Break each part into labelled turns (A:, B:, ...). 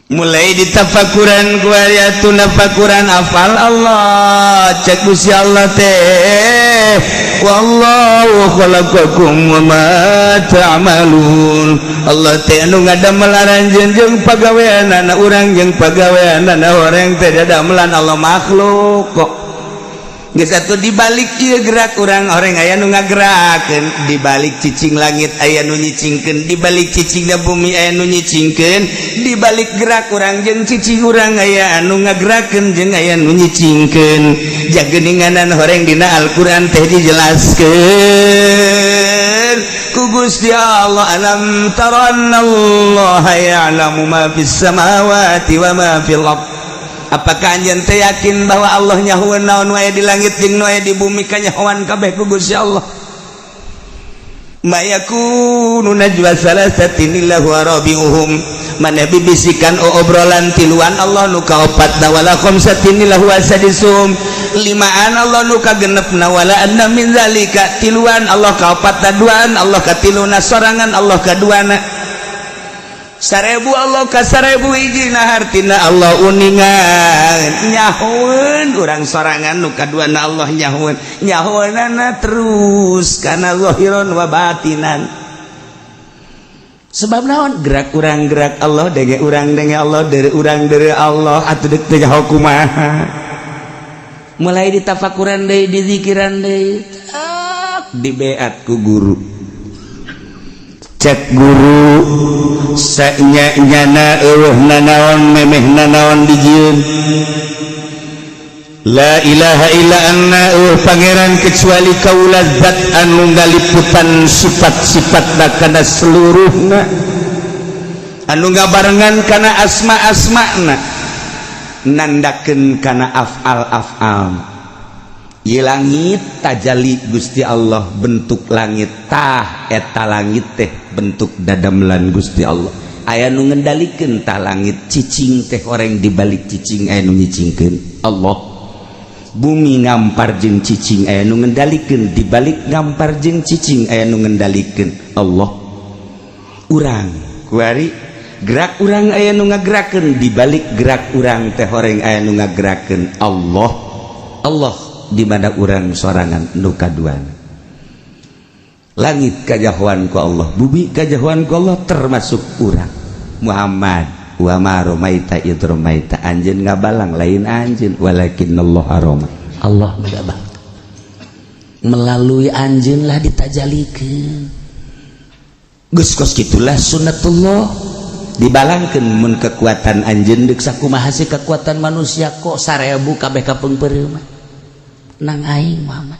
A: Mulai ditafakuran ku nafakuran afal Allah, cek Gusti Allah teh, wallahu khalaqakum wa ma ta'malun. Allah teh anu ngadamel aranjeun jeung pagaweanana urang, jeung pagaweanana horeng teh dadamelan Allah makhluk kok. Geus atuh, dibalik ieu gerak urang, horeng aya nu ngagerakeun. Dibalik cicing langit aya nu nyicingkeun, dibalik cicingna bumi aya nu nyicingkeun, dibalik gerak urang jeung cicing urang aya anu ngagerakeun jeung aya nu nyicingkeun. Jageninganan horeng dina Al-Qur'an teh dijelaskeun ku Gusti Allah, alam tara annallaha ya'lamu ma fis samawati wa ma fil ardh. Apakah anjeun teh yakin bahwa Allah nyahueun naon wae di langit jeung wae di bumi? Kanyahoan kabeh ku Gusti Allah. Ma yakunu najwa salasatin illa huwa rabi'uhum, mana bibisikan obrolan tiluan, Allah nu kaopatna, wala khamsatin illa huwa sadisuhum, limaan Allah nu kagenepna, wala adna min zalika, tiluan Allah kaopatna, duaan Allah katiluna, sorangan Allah kaduana, 1000 Allah ka 1000 hijina. Hartina Allah uningan, nyahueun urang sorangan nu kaduana, Allah nyahueun, nyahueunana terus kana zahiron wa batinan. Sebab naon? Gerak urang gerak Allah, denge urang denge Allah, dari urang dari Allah. Atuh deuk teh nyaho kumaha? Mulai ditafakuran deui, dizikiran deui, tak dibeat ku guru. Cek guru, sanya nyana eueuh nanaon, memeh nanaon dijieun. La ilaha illa anna, eueuh pangeran kecuali kaula, zat anu ngaliputan sifat-sifatna kana seluruhna, anu ngabarengan kana asma-asmana, nandakeun kana afal-afal. Ieu langit tajali Gusti Allah, bentuk langit tah eta langit teh bentuk dadamelan Gusti Allah. Aya nu ngendalikeun tah langit. Cicing teh horeng dibalik cicing aya nu nyicingkeun, Allah. Bumi ngampar jeung cicing aya nu ngendalikeun, dibalik ngampar jeung cicing aya nu ngendalikeun, Allah. Urang kuari gerak urang aya nu ngagerakeun, dibalik gerak urang teh horeng aya nu ngagerakeun, Allah. Allah di mana urang sorangan nu kaduana. Langit kajahoan ku Allah, bumi kajahoan ku Allah, termasuk urang Muhammad. Wa ma romaita id romaita, anjeun ngabalang lain anjeun, walakinnallaha roma,
B: Allah ngabang melalui anjeun lah ditajalikeun.
A: Geus kos kitulah sunnatullah, dibalangkeun mun kekuatan anjeun deuk
B: sakumaha sih kekuatan manusia kok 1000 kabeh kapeungpeureuh nang aing Muhammad.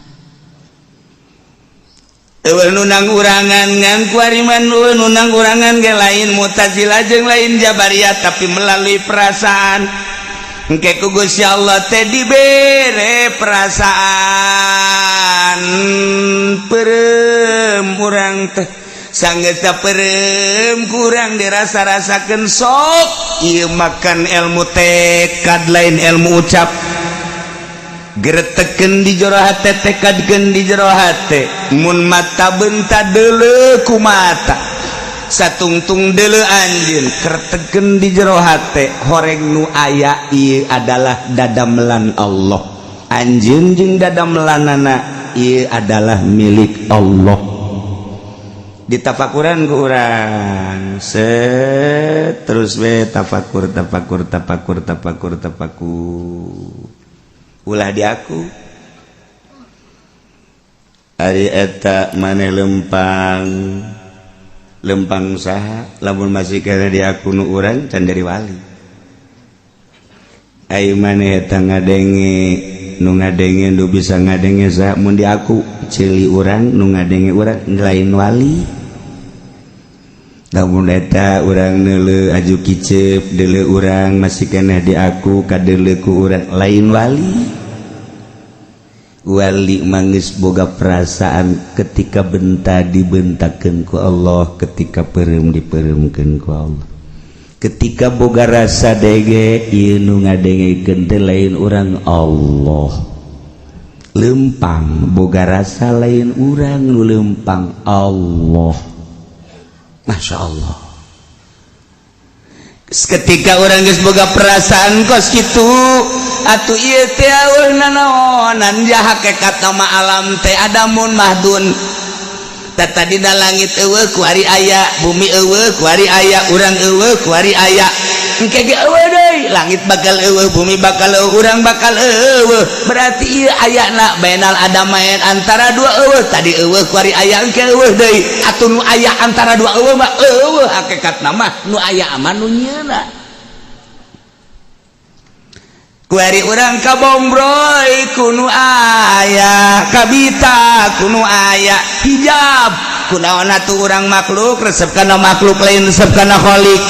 A: Eueuh nu nang urangan ngan kuari man, eueuh nu nang urangan ge lain Mu'tazilah jeung lain Jabariyah, tapi melalui perasaan. Engke ku Gusti Allah teh dibere perasaan peureum urang teh. Sanggeus peureum kurang dirasa-rasakeun, sok ieu makan ilmu tekad, lain ilmu ucap. Gereteken di jero hate, tekadkeun di jero hate. Mun mata benta deuleu ku mata, satungtung deuleu anjeun, kerteken di jero hate, horeng nu aya ieu adalah dadamelan Allah, anjeun jeung dadamelanana ieu adalah milik Allah. Ditafakuran ku urang, set, terus we tafakur, tafakur, tafakur, tafakur, tafakur. Ulah di aku. Ari eta maneh lempang lempang saha? Lamun masih kena di aku nu urang can dari wali. Ayo, maneh eta ngadenge, nu ngadenge, nu bisa ngadenge saha? Mun di aku ceuli urang, nu ngadenge urang lain wali. Lamun eta urang neuleu aju kicep, deuleu urang masih keneh di aku, kadeuleu ku urang lain wali. Wali mangis boga perasaan ketika benta dibentakeun ku Allah, ketika peureum dipeureumkeun ku Allah, ketika boga rasa dege, ieu nu ngadengekeun teh lain urang, Allah. Lempang boga rasa lain urang, nu lempang Allah. Masya Allah. Ketika urang geus boga perasaan kos kitu atuh, ieu teh euweuh nanaonan, ja hakekat nama alam teh adamun mahdun. Tadi da langit euweuh, kuari aya, bumi euweuh, kuari aya, urang euweuh, kuari aya. Engke ge euweuh deui, langit bakal euweuh, bumi bakal euweuh, urang bakal euweuh. Berarti ieu ayana bainal adamain, antara dua euweuh. Tadi euweuh, kuari aya, engke euweuh deui. Atuh nu aya antara dua euweuh mah euweuh hakikatna mah,
B: nu aya mah nu nyieuna.
A: Kuari urang kabombroy ku nu aya, kabita ku nu aya, hijab kunaon atuh? Urang makhluk resep kana makhluk lain, resep kana khalik.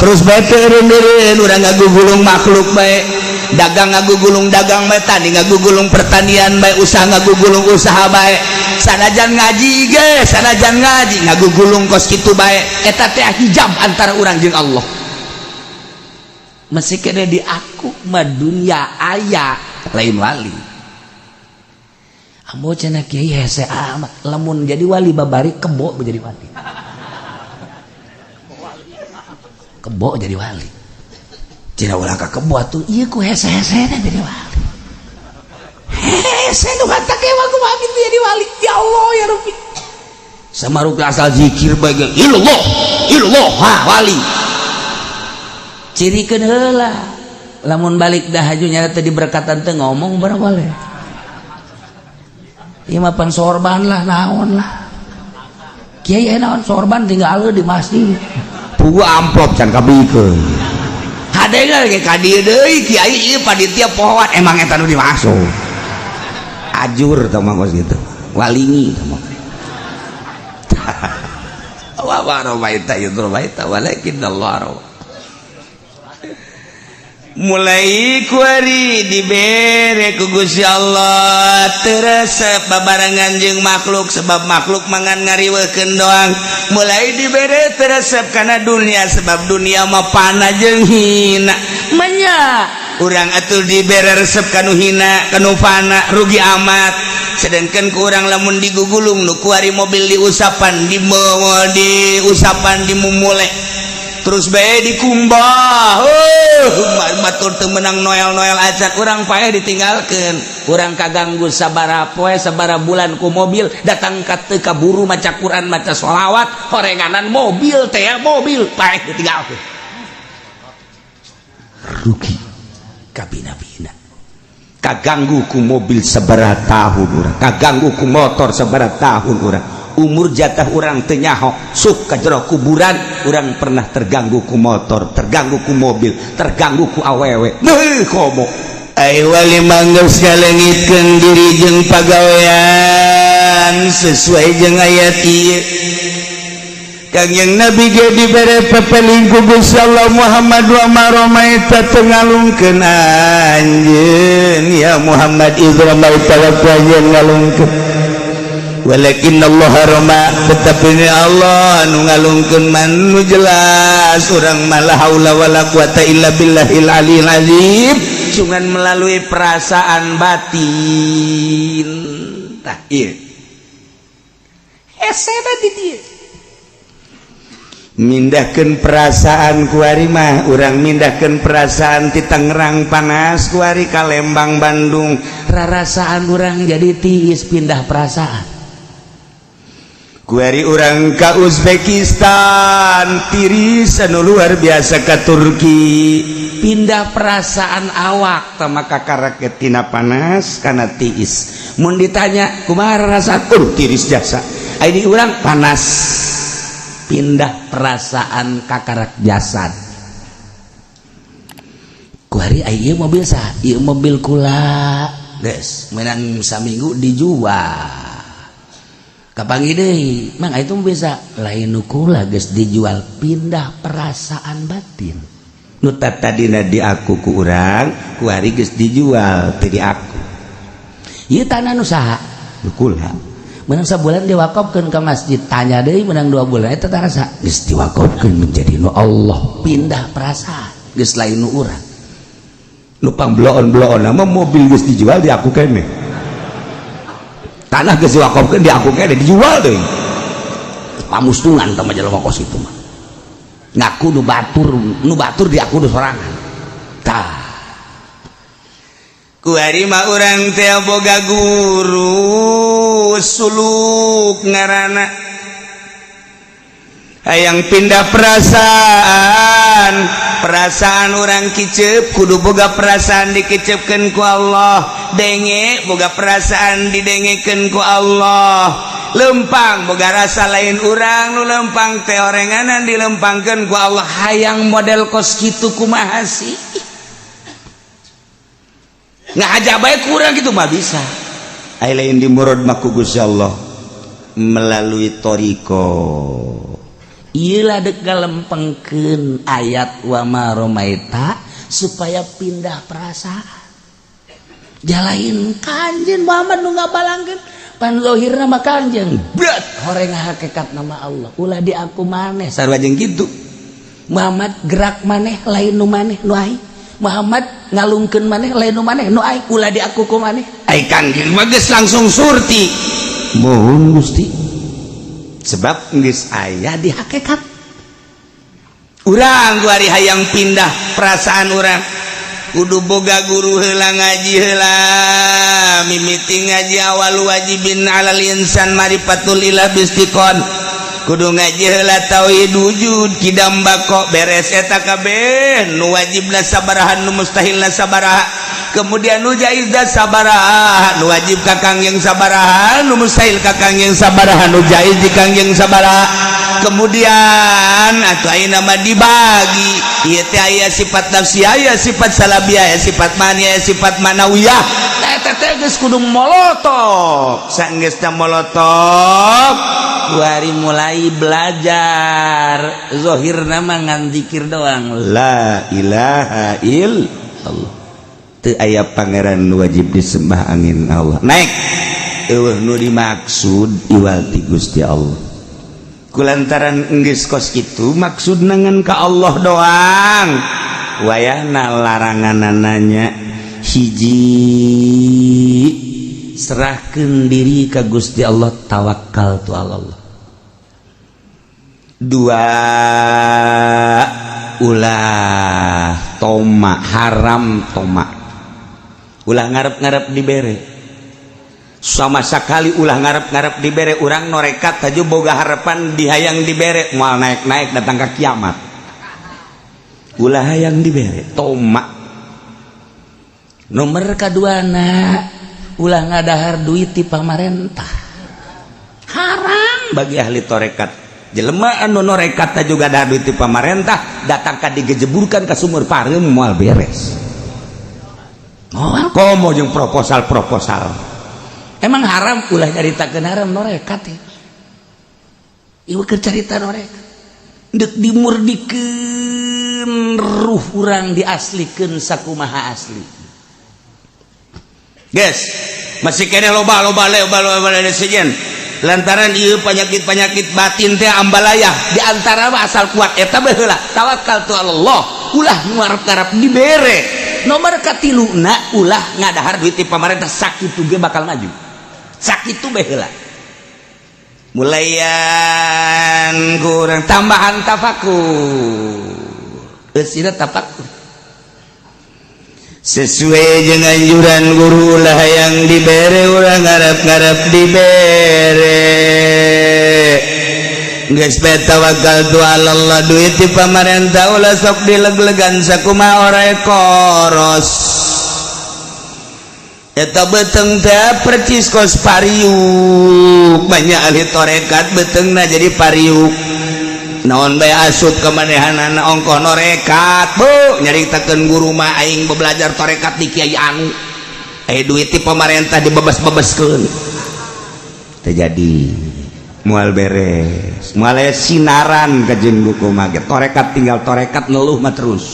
A: Terus bae teu eureun-eureun urang ngagugulung makhluk bae, dagang ngagugulung dagang bae, tani ngagugulung pertanian bae, usaha ngagugulung usaha bae, sanajan ngaji ge, sanajan ngaji ngagugulung kos kitu bae. Eta teh hijab antara urang jeung Allah.
B: Masih kena di aku mah dunia aya, lain wali. Ambo cenah kiai hese amat lamun jadi wali, babari kebo jadi wali, kebo jadi wali. Cenah ulah ka kebo atuh, ieu ku hese-hese jadi wali. Hese nu kata kewa kumaha kitu jadi wali? Ya Allah, ya Rabbi,
A: sama rupi asal zikir bae, illallah illallah, ha wali.
B: Cirikeun heula, lamun balik dah haju nyata tadi berkatan teh ngomong berapa boleh. Ieu mah pan sorban lah, naon lah kiai, naon sorban tinggal di masjid.
A: Pugu amplop can kabikeun hade ge ka dieu deui kiai, ieu panitia pohoan. Emang eta nu dimasuk ajur tah mah, kos kitu walingi tah mah. Wa ma ramaita idz ramaita walakin Allah rama. Mulai kuari dibere ku Gusti Allah teu resep babarengan jeung makhluk, sebab makhluk mangan ngariweukeun doang. Mulai dibere teu resep kana dunia, sebab dunia mah pana jeung hina. Manya urang atuh dibere resep kanu hina, kanu fana, rugi amat. Sedangkan ku urang lamun digugulung nu kuari mobil diusapan, di diusapan, dimumule terus bae, dikumbah, oh batur teu menang noel noel acan, urang paeh ditinggalkeun.
B: Urang kaganggu sabara poe, sabara bulan ku mobil datang ka teu kaburu maca Quran, maca sholawat, horenganan mobil teh, mobil paeh ditinggalkeun,
A: rugi kabina-bina. Kaganggu ku mobil sabaraha tahun urang, kaganggu ku motor sabaraha tahun urang, umur jatah urang teu nyaho, sok ka jero kuburan urang pernah terganggu ku motor, terganggu ku mobil, terganggu ku awewe. Beuh, komo ai wali manggeus ngalengitkeun diri jeung pagawean sesuai jeung ayat ieu. Kangjeng Nabi ge dibere pepeling ku Gusti Allah, "Muhammad, wa ma ramaita, teu ngalungkeun anjeun ya Muhammad, idz ramaita, waktu anjeun ngalungkeun, walakin Allah rama, tetapi ni Allah nu ngalungkeun." Man nu jelas urang mah la haula wala quwata illa billahil aliyil azim, cuman melalui perasaan batin. Tah ieu
B: Hese di dieu.
A: Mindahkeun perasaan kuari mah urang mindahkeun perasaan ti Tangerang panas, kuari ka Lembang, Bandung.
B: Rarasaan urang jadi tiis, pindah perasaan.
A: Kuari urang ka Uzbekistan tiris anu luar biasa, ka Turki.
B: Pindah perasaan awak.
A: Tama kakarak tina panas kana tiis.
B: Mun ditanya kumaha rasa?
A: Tiris jasa.
B: Ini urang panas, pindah perasaan kakarak jasad. Kuari ieu mobil sah? Ieu mobil kula, geus menang saminggu dijual. Kapanggih deui, "Mang, itu bisa lain nu kula, geus dijual." Pindah perasaan batin.
A: Nu tadina di aku ku urang, kuari geus dijual, teu di aku.
B: Ieu tanah nu saha?
A: Nu kula.
B: Menang sebulan diwakafkeun ke masjid. Tanya deui, menang 2 bulan, eta tanah saha? Geus diwakafkeun menjadi nu Allah. Pindah perasaan, geus lain nu urang.
A: Nu pang bloon-bloon nama mobil geus dijual, di aku kene, tanah geus diwakafkeun, di aku kene, dijual deui.
B: Pamustungan tah jelema kos itu mah. Ngaku nu batur, nu batur diaku nu sorangan. Tah,
A: kuari mah urang teh boga guru suluk ngaranna, hayang pindah perasaan. Perasaan urang kicep, kudu boga perasaan dikicepkeun ku Allah. Denge boga perasaan, didengekeun ku Allah. Lempang boga rasa, lain urang nu lempang teh, orenganan dilempangkeun ku Allah.
B: Hayang model kos kitu kumaha sih?
A: Ngahaja bae kurang gitu mah bisa. Ai lain di murad mah ku Gusti Allah melalui thoriqoh.
B: Iyalah, dek galempengkeun ayat wa ma romaita supaya pindah perasaan. Jalain Kanjeng Muhammad nu ngabalangkeun, pan zahirna mah Kanjeng berat horeng hakikat nama Allah, ulah di aku maneh.
A: Sarua jeung kitu.
B: Muhammad gerak maneh, lain nu maneh nu aing. Muhammad ngalungkeun maneh, lain nu maneh nu aing. Ulah di aku ku maneh.
A: Ai Kanjeng mah geus langsung surti, mohon Gusti, sebab geus aya di hakikat. Urang kuari hayang pindah perasaan, urang kudu boga guru heula, ngaji heula. Mimiti ngaji awal wajibin alal insan marifatul ilah bistiqon, kudu ngaji heula tauhid wujud kidam bako. Beres eta kabeh, nu wajibna sabaraha, nu mustahilna sabaraha, kemudian nu jaizna sabaraha, nu wajib ka Kangjeng sabaraha, nu mustahil ka Kangjeng sabaraha, nu jaiz di Kangjeng sabaraha. Kemudian atau ayeuna mah dibagi ieu teh, aya sifat nafsiyah, aya sifat salabiyah, aya sifat mani, aya sifat manawiyah. Eta teh geus kudu molotov. Saenggeusna molotov,
B: kuari mulai belajar. Zohirna mah ngan zikir doang,
A: la ilaha illallah, teu aya pangeran wajib disembah angin Allah. Naik eueuh nu dimaksud iwal ti Gusti Allah. Kulantaran enggeus kos kitu, maksud ngan ka Allah doang, wayahna laranganananya hiji,
B: serahkan diri ke Gusti Allah, tawakal tu Allah.
A: Dua, ulah toma, haram toma, ulah ngarep-ngarep dibere sama sekali, ulah ngarep-ngarep dibere. Urang norekat aja boga harapan dihayang dibere, moal naik-naik datang ke kiamat. Ulah hayang dibere, toma.
B: Nomor keduana, ulah ngadahar duit di pamarentah, haram.
A: Bagi ahli torekat, jelema anu norekat juga ada duit di pamarentah, datang ka digejeburkan ke sumur pareum, moal beres.
B: Moal.
A: Komo jeung proposal-proposal.
B: Emang haram? Ulah nyaritakeun haram norekat ya. Ieu keur carita norekat deuk dimurdikeun ruh urang, diaslikeun sakumaha asli.
A: Guys, masih kene loba loba loba loba loba sejen lantaran ieu penyakit-penyakit batin teh ambalayah. Di antara mah asal kuat eta baheula tawakal tu Allah, ulah ngarep-ngarep dibere.
B: Nomor katiluna, ulah ngadahar duit di pamarentah. Sakitu ge bakal maju, sakitu bae heula.
A: Mulayan kurang tambahan tafakur.
B: Eusina tafakur.
A: Sesuai dengan anjuran guru lah yang dibere, urang ngarep-ngarep dibere. Geus bae tawakal tu Allah. Duit di pamarentah ulah sok dileg-legan, sakumaha orai koros eta beteng teh percis kos pariuk. Banyak ahli torekat betengna jadi pariuk, naon bae asup kemanehanana, ongkoh norekat. Bu, nyaritakeun guru mah, aing belajar torekat di kiai anu, eh, duit di pemerintah dibebas-bebaskeun, terjadi moal beres, moal aya sinaran kajeun buku mah. Torekat tinggal torekat, ngeluh mah terus,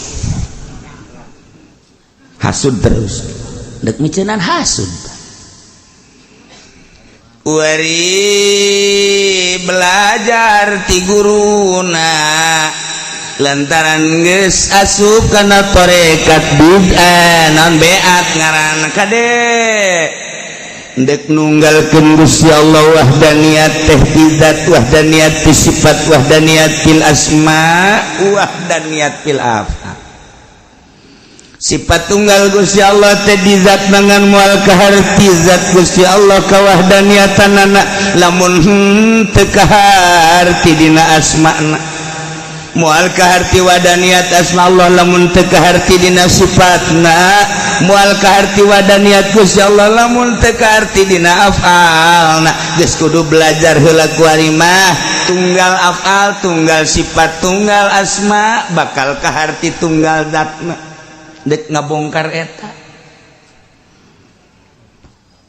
A: hasud terus.
B: Dek miceunan hasud.
A: Wari belajar ti guruna, lantaran geus asup kana torekat bid'ah, naon beat ngaranna, kade. Dek nunggalkeun Gusti Allah wahdaniyat teh ti zat, wahdaniyat ti sifat, wahdaniyat fil asma, wahdaniyat fil af'al. Sifat tunggal Gusti Allah teh di zat, mangan moal kaharti zat Gusti Allah kawahdaniatanana lamun teu kaharti dina asma'na, moal kaharti wahdaniat asma Allah lamun teu kaharti dina sifatna, moal kaharti wahdaniat Gusti Allah lamun teu kaharti dina af'alna. Geus kudu belajar heula kuari mah, tunggal af'al, tunggal sifat, tunggal asma, bakal kaharti tunggal zatna. Dek ngabongkar eta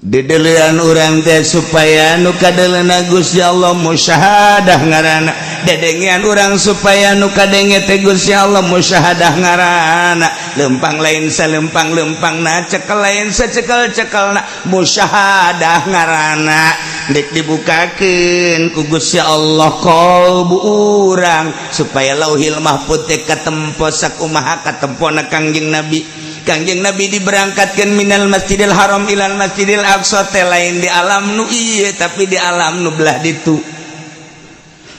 A: dedelean urang teh supaya nu kadeleuna Gusti Allah musyahadah ngaranna, dedengean urang supaya nu kadenge teh Gusti Allah musyahadah ngaranna, lempang lain salempang lempangna, cekel lain secekel-cekelna, musyahadah ngaranna. Dek dibukakeun ku Gusti Allah qalbu urang supaya Lauhil Mahfud teh katempo sakumaha katempona Kangjeng Nabi. Kangjeng Nabi diberangkatkan minal Masjidil Haram ilal Masjidil Aqsa teh lain di alam nu ieu, tapi di alam nu belah ditu.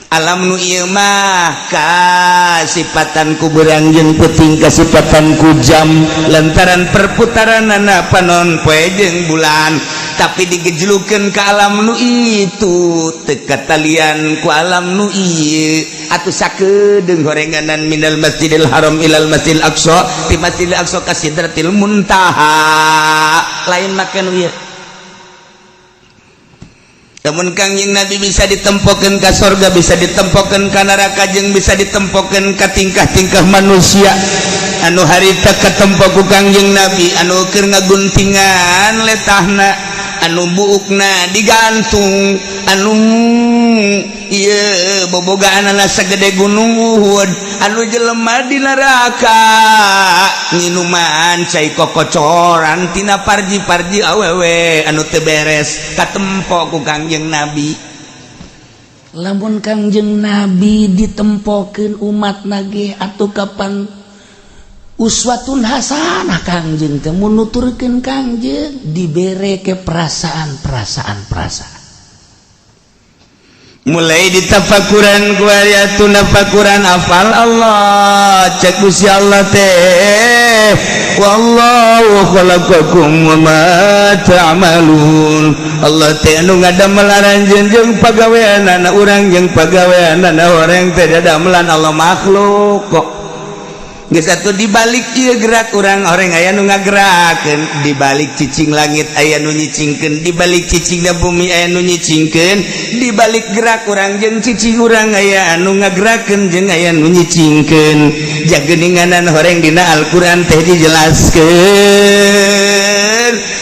A: Alam nu ieu mah kasipatan ku beurang jeung peuting, kasipatan ku jam lantaran perputaranana panon poe jeung bulan, tapi digejlukeun ke alam nu itu teu katalian ku alam nu ieu. Atuh sakedeung horenganan minal Masjidil Haram ilal Masjidil Aqsa, ti Masjidil Aqsa ka Sidratil Muntaha, lain make nu ieu. Namun Kangjeng Nabi bisa ditempokeun ka sorga, bisa ditempokeun ka neraka, jeung bisa ditempokeun ka tingkah-tingkah manusia anu harita katempo ku Kangjeng Nabi, anu keur ngaguntingan letahna, anu buukna digantung, anu ieu bobogaanana sagede gunung Uhud, anu jelema di neraka nginuman cai kokocoran tina parji-parji awewe anu teu beres, katempo ku Kangjeng Nabi.
B: Lamun Kangjeng Nabi ditempokeun umat nage, atuh kapan uswatun hasanah Kangjeng teh? Mun nuturkeun Kangjeng dibere ke perasaan-perasaan perasaan.
A: Mulai ditafakuran ku ayatun tafakuran afal Allah. Cek Gusti Allah teh, wallahu khalaqakum wa ma ta'malun. Allah teh anu ngadamel aranjeun jeung pagaweanana urang, jeung pagaweanana orang teh dadamelan Allah makhluk kok. Geus atuh, dibalik ieu gerak urang orang aya nu ngagerakeun, dibalik cicing langit aya nu nyicingkeun, dibalik cicingna bumi aya nu nyicingkeun, dibalik gerak urang jeung cicing urang aya anu ngagerakeun jeung aya nu nyicingkeun. Jageuninganan horeng dina Al-Qur'an teh dijelaskeun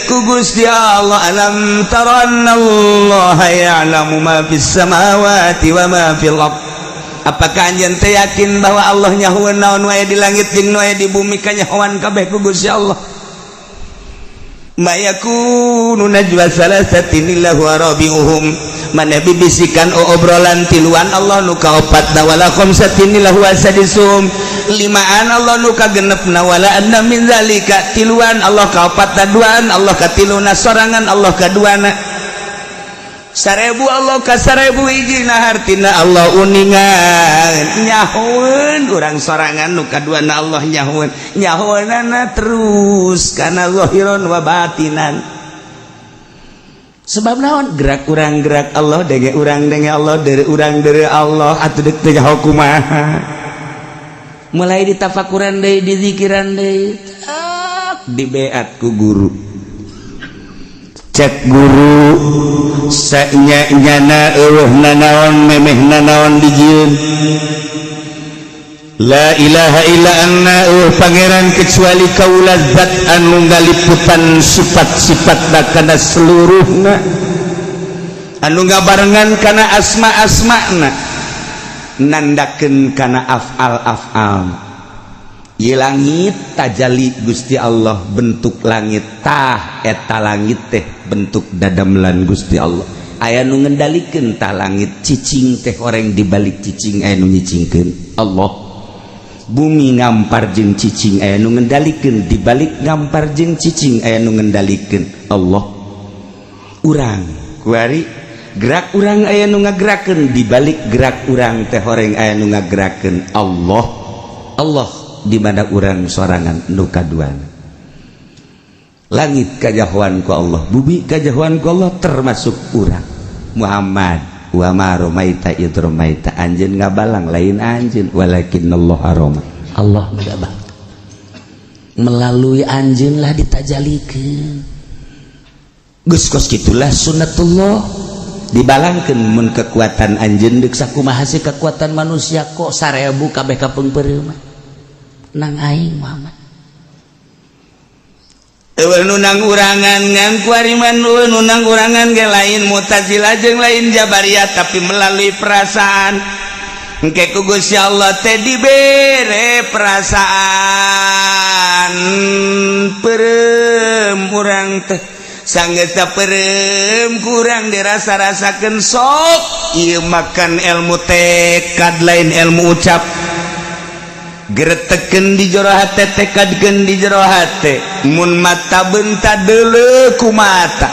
A: ku Gusti Allah, alam tara annallaha ya'lamu ma fis samawati wa ma fil ardh. Apakah anjeun teh yakin bahwa Allah nyahueun naon wae di langit jeung nu aya di bumi, kanyahoan kabeh ku Gusti Allah? Ma yakunu najwa salasatin illa huwa rabi'uhum, maneh bibisikan obrolan tiluan, Allah nu kaopatna, wala khamsatin illa huwa sadisuhum, limaan Allah nu kagenepna, wala adna min zalika, tiluan Allah kaopatna, duaan Allah katiluna, sorangan Allah kaduana, 1000 Allah ka 1000 hijina. Hartina Allah uningan, nyahoeun urang sorangan nu kaduana, Allah nyahoeun, nyahoeunana terus kana zahiron wa batinan. Sebab naon? Gerak urang gerak Allah, denge urang denge Allah, dari urang dari Allah. Atuh deuk teh nyaho kumaha? Mulai ditafakuran deui, dizikiran deui, tak dibeat ku guru. Cek guru, sanya nyana eueuh nanaon, memeh nanaon dijieun. La ilaha illa anna, eueuh pangeran kecuali kaula, zat anu ngaliputan sifat-sifat kana seluruhna, anu ngabarengan kana asma-asmana, nandakeun kana afal-afal. Ieu langit tajali Gusti Allah, bentuk langit tah eta langit teh bentuk dadamelan Gusti Allah. Aya nu ngendalikeun tah langit, cicing teh orang dibalik cicing aya nu nyicingkeun, Allah. Bumi ngampar jeung cicing aya nu ngendalikeun, dibalik ngampar jeung cicing aya nu ngendalikeun, Allah. Urang kuari gerak urang aya nu ngagerakeun, di balik gerak urang teh horeng aya nu ngagerakeun Allah. Allah di mana urang sorangan nu kaduana. Langit kajahoan ku Allah, bumi kajahoan ku Allah, termasuk urang Muhammad. Wa ma romaita id romaita, anjeun ngabalang lain anjeun, walakinallah roma.
B: Allah ngabang melalui anjeun lah ditajalikeun.
A: Geus kos kitulah sunnatullah, dibalangkeun mun kekuatan anjeun deuk
B: sakumaha sih kekuatan manusia kok 1000 kabeh kapeungpeureuh mah nang aing Muhammad.
A: Eueuh nu nang urangan ngan kuari mah nu nang urangan ge lain Mu'tazilah jeung lain Jabariyah, tapi melalui perasaan. Engke ku Gusti Allah teh dibere perasaan peureum urang teh, sanggeus peureum kurang dirasa-rasakeun. Sok ieu makan ilmu tekad, lain ilmu ucap. Gereteken di jero hate, tekadkeun di jero hate. Mun mata benta deuleu ku mata,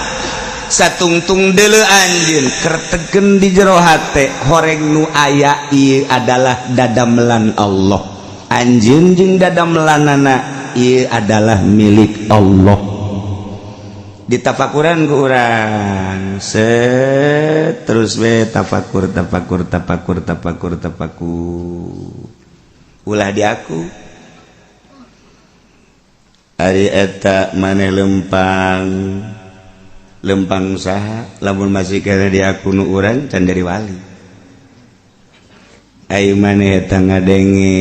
A: satungtung deuleu anjeun, kerteken di jero hate, horeng nu aya ieu adalah dadamelan Allah. Anjeun jeung dadamelanana ieu adalah milik Allah. Ditafakuran ku urang set terus we tafakur, tafakur, tafakur, tafakur, tafakur, ulah di aku. Ari eta maneh lempang lempang saha? Lamun masih kena di aku nu urang can dari wali. Ayo maneh eta ngadenge,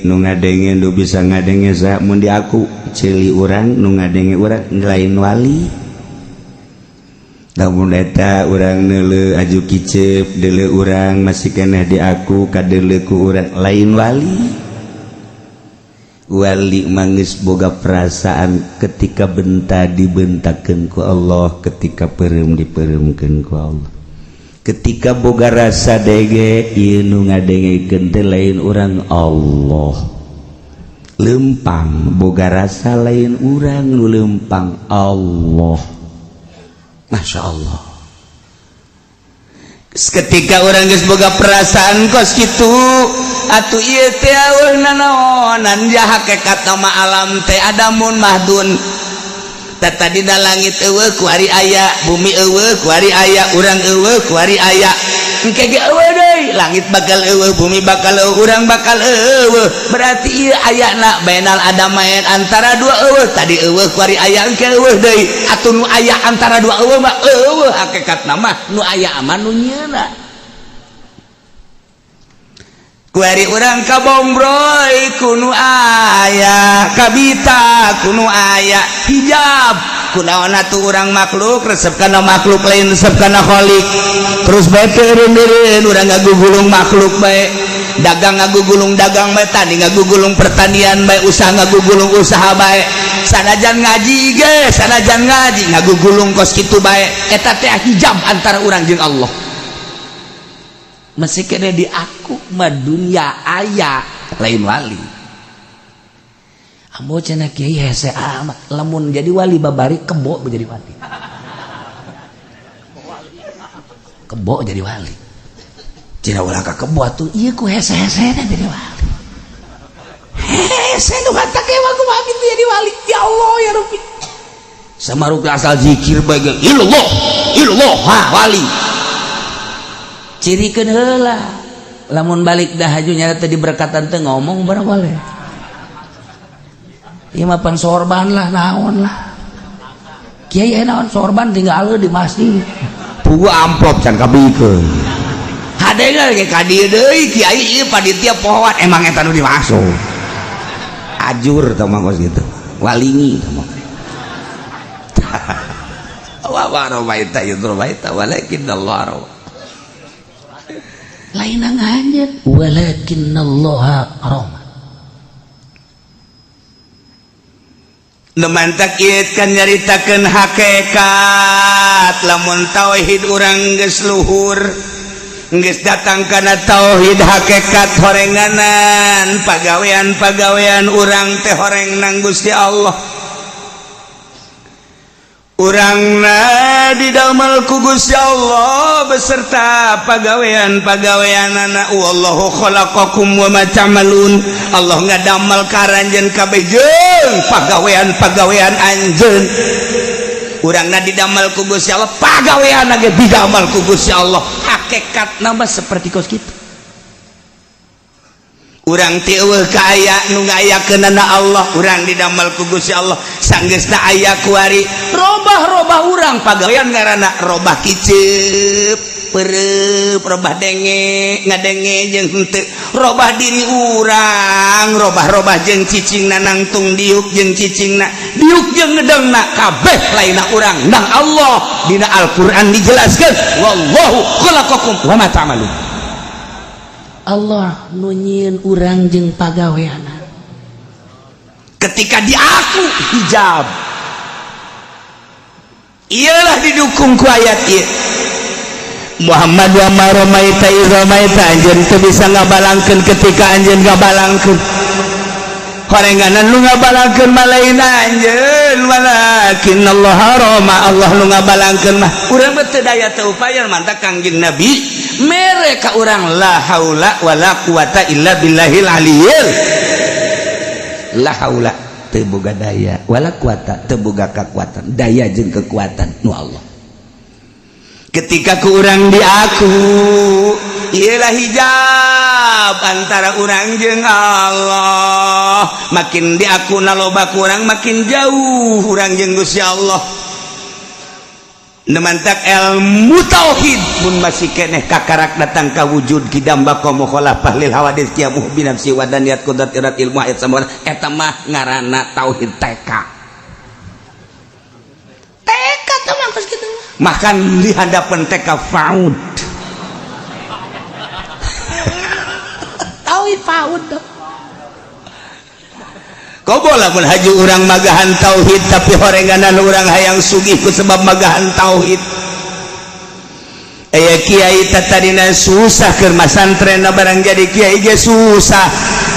A: nu ngadenge, nu bisa ngadenge saha? Mun di aku ceuli urang, nu ngadenge urang lain wali. Lamun eta urang neuleu aju kicep, deuleu urang masih keneh di aku, kadeuleu ku urang lain wali. Wali mangis boga perasaan ketika benta dibentakeun ku Allah, ketika peureum dipeureumkeun ku Allah, ketika boga rasa dege, ieu nu ngadengekeun teh lain urang, Allah. Lempang boga rasa lain urang, nu lempang Allah. Masya Allah, ketika orang geus boga perasaan kos kitu atuh, ieu teh eueuh nanaonan ja hakikat nama alam teh adamun mahdun. Tata dina langit eueuh kuari aya, bumi eueuh kuari aya, urang eueuh kuari aya, engke ge eueuh deui. Langit bakal eueuh, bumi bakal eueuh, urang bakal eueuh. Berarti ieu ayana bainal adamain, antara dua eueuh. Tadi eueuh, kuari aya, engke eueuh deui. Atuh nu aya antara dua eueuh mah eueuh hakikatna mah.
B: Nu aya aman nu nyeuna.
A: Kuari urang kabombroy ku nu aya, kabita ku nu aya, hijab kunaon atuh urang makhluk resep kana makhluk, lain resep kana khalik. Terus bae teureun urang ngagugulung makhluk bae, dagang ngagugulung dagang bae, tani ngagugulung pertanian bae, usaha ngagugulung usaha bae, sanajan ngaji ge, sanajan ngaji ngagugulung kos kitu bae. Eta teh hijab antara urang jeung Allah.
B: Masih kena di aku mah dunia aya lain wali. Ambo cenah kiai hese amat lamun jadi wali babari kebo jadi wali, kebo jadi wali. Cenah ulah ka kebo atuh ieu ku hese-hese jadi wali. Hese nu kata kewa kumaha kitu jadi wali. Ya Allah ya Rabbi,
A: sama rupa asal zikir bae ge illallah illallah, ha wali.
B: Cirikeun heula lamun balik dah haju nyata tadi berkatan teh ngomong barang boleh. Ieu mah pan sorban lah, naon lah kiai naon sorban tinggal di masjid.
A: Pugu amplop can kabikeun hadena ge ka dieu deui kiai ieu panitia pohoan emang eta nu dimaksud ajur tah mah kos kitu walingi tah mah. Wa ma ramaita idh ramaita walakin Allah rama.
B: Lain anjeun walakinnallaha rama.
A: Nu mantak ieu kan nyaritakeun hakikat lamun tauhid urang geus luhur, geus datang kana tauhid hakikat, horenganan pagawean-pagawean urang teh horeng nang Gusti Allah. Urangna didamel ku Gusti Allah beserta pagawean-pagaweanana. Wallahu khalaqakum wa ma ta'malun. Allah ngadamel ka aranjeun kabeh jeung pagawean-pagawean anjeun. Urangna didamel ku Gusti Allah, pagawean ge didamel ku Gusti Allah. Hakikatna mah seperti kos kitu. Urang teh eueuh ka aya nu ngayakeunana Allah, urang didamel ku Gusti Allah. Sanggeusna aya kuari robah-robah urang pagawean ngaranna robah kiceup pereup, robah denge ngadenge jeung henteu, robah diri urang, robah-robah jeung cicingna nangtung diuk jeung cicingna diuk jeung ngedengna, kabeh lainna urang nang Allah. Dina Al-Qur'an dijelaskeun, wallahu khalaqakum wa ma ta'malun.
B: Allah nu nyieun urang jeung pagaweana.
A: Ketika diaku hijab, iyalah didukung ku ayat ieu. Muhammad, wa ma ramaita iz ramaita, anjeun teu bisa ngabalangkeun ketika anjeun ngabalangkeun. Horenganan nu ngabalangkeun mah lain anjeun, walakin Allah rama, Allah nu ngabalangkeun mah. Urang mah teu daya teu upaya, mantak Kangjeng Nabi mere ka urang la haula wala quwata illa billahil aliyil. La haula teu boga daya, wala quwata teu boga kakuatan, daya jeung kekuatan nu Allah. Ketika ku urang diaku, ialah hijab antara urang jeung Allah. Makin diaku loba kurang, makin jauh urang jeung Gusti Allah. Mantak ilmu tauhid mun masih keneh kakarak datang ka wujud kidam baqa mukhalafah lil hawadits qiyamuh bi nafsi wadaniyat qudrat irat ilmu ayat sama eta mah ngaranna tauhid TK. TK teh mah kos kitu, makan di hadapan TK faud.
B: Tauhid faud.
A: Kobo lamun haju urang magahan tauhid tapi horenganan urang hayang sugih ku sebab magahan tauhid. Aya kiai tatadina susah keur masantren, barang jadi kiai ge susah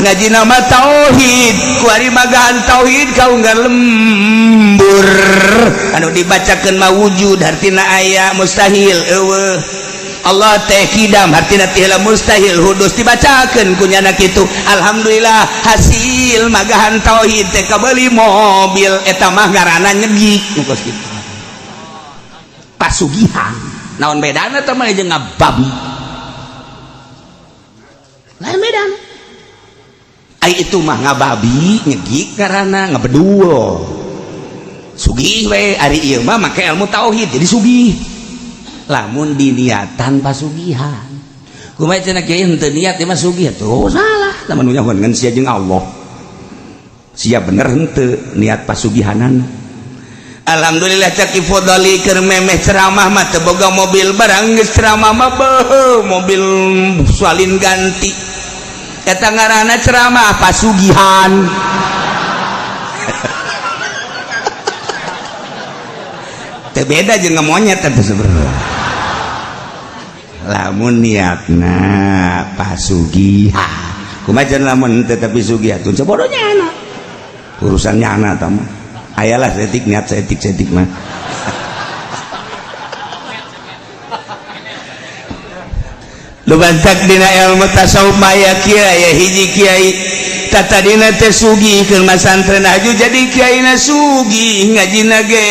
A: ngaji nama tauhid. Kuari magahan tauhid kaunggar lembur, anu dibacakeun mah wujud hartina aya, mustahil eueuh. Allah teh kidam hartina teh mustahil hudus, dibacakeun ku nyana kitu. Alhamdulillah hasil magahan tauhid teh kabeli mobil, eta mah ngaranna nyegik nu kos kitu pasugihan. Naon bedana teh mah jeung ngababi? Lain bedana. Ai itu mah ngababi nyegik ngaranna ngabedul sugih we. Ari ieu mah make ilmu tauhid jadi sugih lamun diniatan pasugihan. Kumaha cenah kiai, henteu niat ieu mah sugih? Tuh salah, lamun nu nyahoan ngan sia jeung Allah, sia bener henteu niat pasugihanana. Alhamdulillah caki fodali keur memeh ceramah mah teu boga mobil, barang geus ceramah mah beuh mobil salin ganti. Eta ngaranna ceramah pasugihan. Teu beda jeung monyet eta sebenarnya lamun niatna pasugihan. Kumaha cenah lamun teu tapi sugih atuh bodohnya anak urusannya anak tah mah. Ayalah setik niat setik setik mah. Lu bantak dina ilmu tasawuf maya kiai ya hiji kiai tatadina teh sugih keur masantren aju jadi kiaina sugih ngajina ge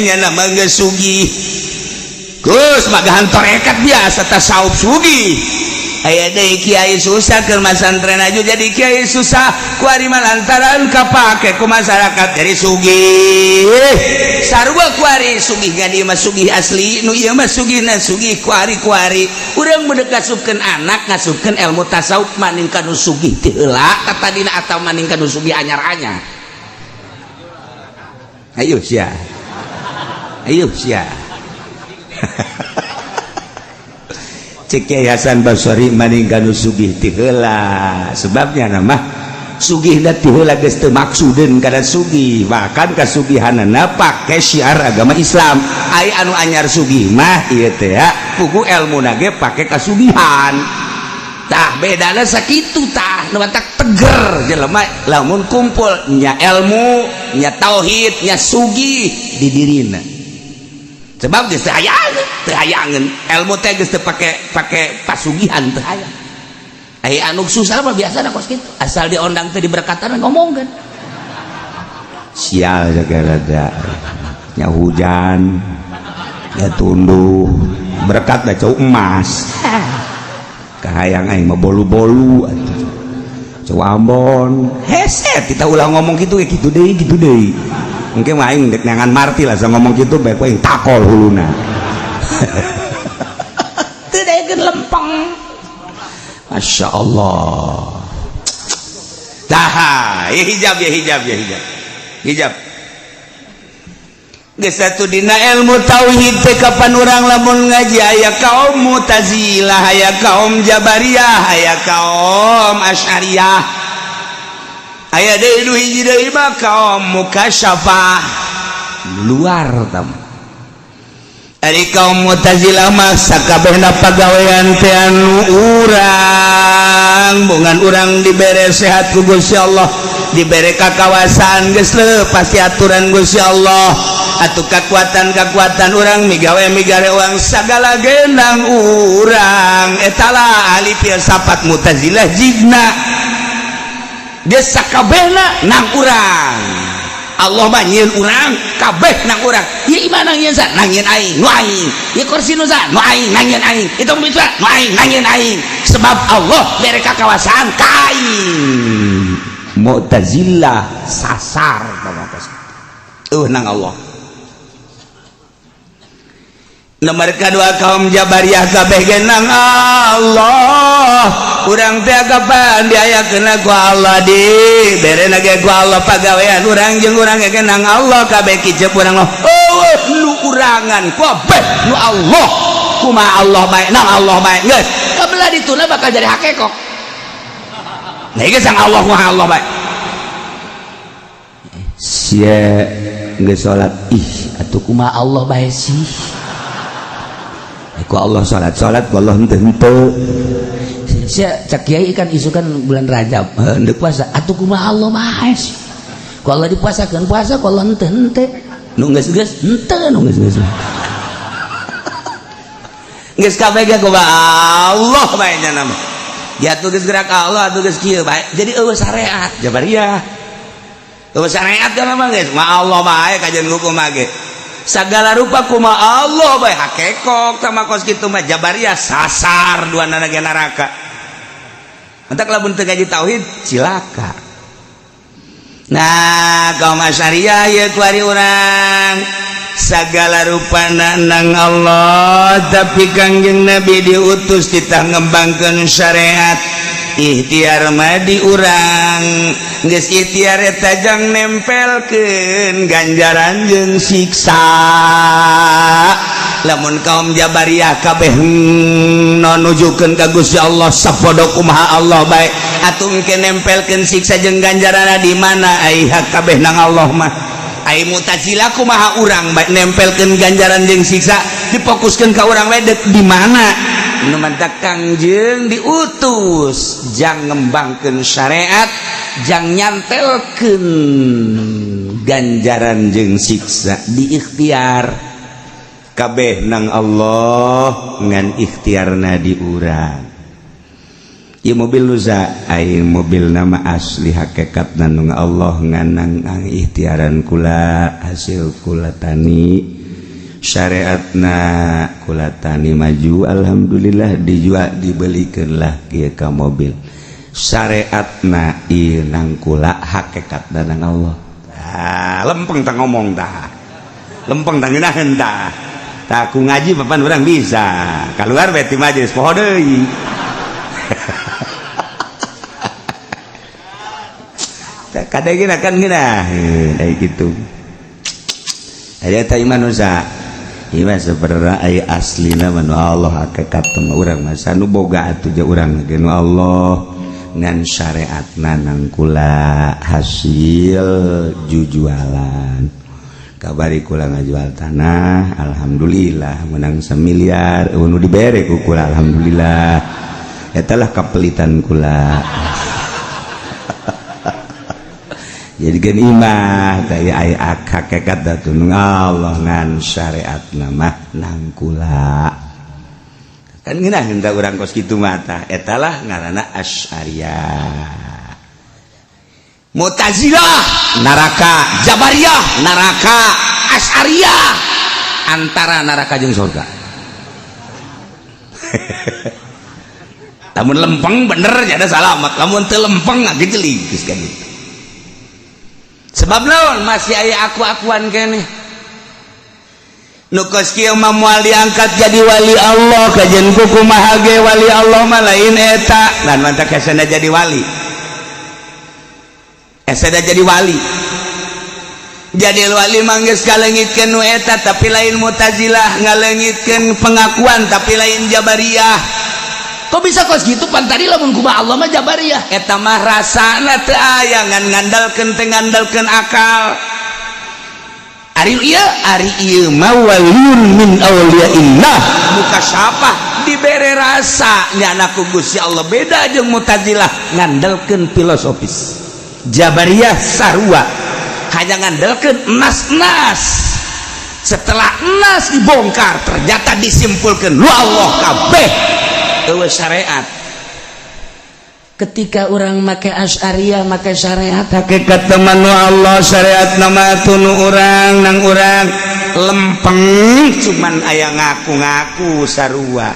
A: nya mah geus sugih. Gus magahan torekat biasa tasawuf sugih. Aya deui kiai susah keur masantren aju jadi kiai susah kuari mah lantaran kapake ku masyarakat jadi sugih. Sarua kuari sugih gadi mah sugih asli, nu ieu mah sugihna sugih kuari-kuari. Urang mun ngasupkeun anak ngasupkeun ilmu tasawuf maning ka nu sugih teh heula tatadina atawa maning ka nu sugih anyar-anyar. Ayo sia. Ayo sia. Cek Kiai Hasan Basri maning ka nu sugih ti heula, sebabnya nama sugihna ti heula geus teu maksudeun kana sugih, bahkan kasugihanana pake syiar agama Islam. Ai anu anyar sugih mah ieu teh ya pugu elmuna ge pake kasugihan. Tah, bedana sakitu. Tah, nu matak teger jelema lamun kumpul nya ilmu, nya tauhid, nya sugih di dirina, sebab geus teu hayangeun, teu hayangeun ilmu teh, geus teu pake pake pasugihan, teu hayang. Aya anu susah mah biasa kos kitu, asal diondang teh diberkatan ngomong kan sial segala nya, hujan ya tunduh berkat dah, cau emas kahayang aing mah bolu-bolu atuh cau Ambon hese. Kita ulah ngomong gitu ya, gitu deui, gitu deui, mungkin mah aing dek neangan martil lah ngomong gitu, bae aing takol huluna teu daekeun lempeng. Masya Allah. Dah ya, hijab ya, hijab ya, hijab, hijab. Geus satu dina ilmu tauhid teh, kapan urang lamun ngaji aya kaum Mu'tazilah, aya kaum Jabariyah, aya kaum Asy'ariyah, aya deui nu hiji deui mah kaum Mukasyafah luar tam. Ari kaum Mu'tazilah mah sakabehna pagawean teh anu urang, bongan urang dibere sehat ku Gusti Allah, dibere kakawasaan, geus leupas ti aturan Gusti Allah atau kekuatan-kekuatan urang, migawe migare uang sagala genang urang. Etala ahli filsafat Mu'tazilah, jigna dia sakabehna nang urang, Allah mah nyieun urang, kabeh nang urang. Ieu imah nang nyieun sa? Nang nyieun aing, nu aing. Ieu kursi nu sa? Nu aing, nang nyieun aing. Itu mobil sa? Nu aing, nang nyieun aing, sebab Allah bere kakawasaan ka aing. Mu'tazilah sasar nang Allah. Nomor kedua kaum Jabariyah, kabeh ge nang Allah. Urang teh kapan diayakeun ku Allah, di bere ge ku Allah pagawean urang, jeung urang ge nang Allah kabeh. Kicep urang, oh, nu urangan kabeh nu Allah, kumaha Allah bae, nang Allah bae. Geus kabelah dituna bakal jadi hakekok. Nah, geus sang Allah, kumaha Allah bae. Sia geus salat, ih atuh kumaha Allah bae sih, ku Allah salat salat, ku Allah henteu henteu. Sia cak kiai kan isukan bulan Rajab henteu puasa, atuh kumaha Allah bae sih, ku Allah dipuasakeun puasa, ku Allah henteu henteu. Nu geus geus henteu, nu geus geus geus kabeh ge kumaha Allah bae nya nama ya tuh, geus gerak Allah atuh, geus kieu bae. Jadi eueuh syariat Jabariyah, eueuh syariat kan mah, geus mah Allah bae kajian hukum mah ge segala rupa kuma Allah bae, hakekok sama kos kitu mah Jabariyah sasar dua nana ge neraka. Entak lamun teu ngaji tauhid cilaka. Nah, kaum Asy'ariyah ye kuari urang segala rupa nang Allah, tapi Kangjeng Nabi diutus titah ngembangkeun syariat, ikhtiar mah di urang. Geus ikhtiar eta jang nempelkeun ganjaran jeung siksa. Lamun kaum Jabariyah kabeh nujukeun ka Gusti Allah, sapodo kumaha Allah bae, atuh engke nempelkeun siksa jeung ganjaran di mana? Ai kabeh nang Allah mah. Ai Mu'tazilah kumaha urang bae, nempelkeun ganjaran jeung siksa difokuskeun ka urang bae, di mana? Nu mantak Kangjeng diutus jang ngembangkeun syariat, jang nyantelkeun ganjaran jeung siksa di ikhtiar, kabeh nang Allah ngan ikhtiarna di urang. Ieu mobil nusa aing mobil nama asli hakikat nang Allah, nganang ang ikhtiaran kula, hasil kula tani, syariatna kula tani maju, alhamdulillah dijual, dibelikan lah kieu ka mobil, syariatna ieu nang kula, hakikat nang Allah. Ah, lempeng tah ngomong tah, lempeng tah, ngeunaheun tah. Tah, ku ngaji papan urang bisa keluar beti majelis poho deui. Kadang kan ngeunaheun ai kitu. Aya tah iman usaha. Ieu sebenarnya aya aslina mah nu Allah, hakikat mah urang mah nu boga atuh je urang ge nu Allah, ngan syariatna nang kula, hasil jujualan. Kabari kula ngajual tanah, alhamdulillah menang semiliar, nu dibere ku kula, alhamdulillah. Eta lah kapelitan kula. Jadi kan imah teh aya hakikat datun Allah ngan syariat mah nang kula. Kan ngeunah henteu urang kos kitu mata. Eta lah ngaranna Asy'ariyah. Mu'tazilah neraka, Jabariyah neraka, Asy'ariyah antara neraka jeung surga. Lamun lempeng bener jadi salamat, lamun teu lempeng ngagejelig geus ka ditu. Sebab naon masih aya aku-akuan keneh. Nu kos kieu mah moal diangkat jadi wali Allah, kajen kumaha ge wali Allah mah lain eta. Dan mantak hesena jadi wali. Hesena jadi wali. Jadi wali mah geus kalengitkeun nu eta tapi lain Mu'tazilah, ngalengitkeun pengakuan tapi lain Jabariyah.
B: Kok bisa kos gitu pan tadi lamun kumaha Allah mah Jabariyah.
A: Eta mah rasana teu aya ngan ngandalkeun teu ngandalkeun akal. Ari ieu mah waliyun min auliyaillah mukasyafah dibere rasa nyana ku Gusti Allah, beda jeung Mu'tazilah ngandalkeun filosofis. Jabariyah sarua hanya ngandalkeun nas-nas. Setelah nas dibongkar ternyata disimpulkan lu Allah kabeh eueuh syariat.
B: Ketika orang make Asy'ariyah make syariat
A: hakikat teman Allah syariat nama tunu urang nang urang lempeng cuman aya ngaku-ngaku sarua.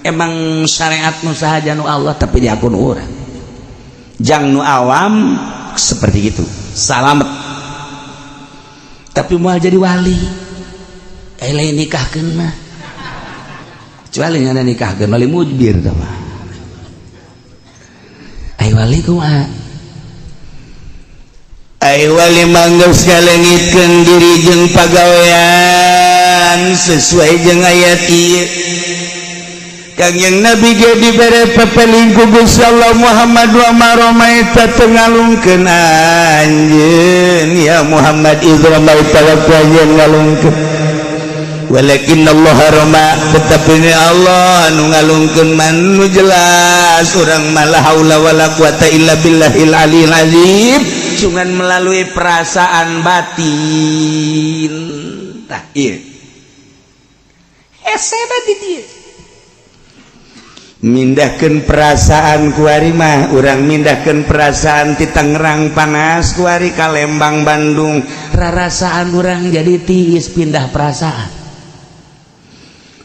B: Emang syariat nu sahaja nu Allah tapi diakun urang.
A: Jang nu awam seperti itu salamet
B: tapi moal jadi wali. Lain nikahkeun mah kecuali ngana nikahkeun wali mujbir tah mah. Ai wali kumaha?
A: Ai wali manggeus ngalengitkeun diri jeung pagawean sesuai jeung ayat ieu. Kangjeng Nabi ge dibere pepeling ku Gusti Allah Muhammad wa ma ramaita teu ngalungkeun anjeun ya Muhammad idz ramaita waktu anjeun ngalungkeun. Walakin Allah rama tetapi ni Allah nu ngalungkeun man nu jelas urang mah la haula wala quwata illa billahil aliyil azim cuman melalui perasaan batin. Tah ieu hesena di dieu mindahkeun perasaan kuari mah urang mindahkeun perasaan ti Tangerang panas kuari ka Lembang Bandung
B: rarasaan urang jadi tiis pindah perasaan.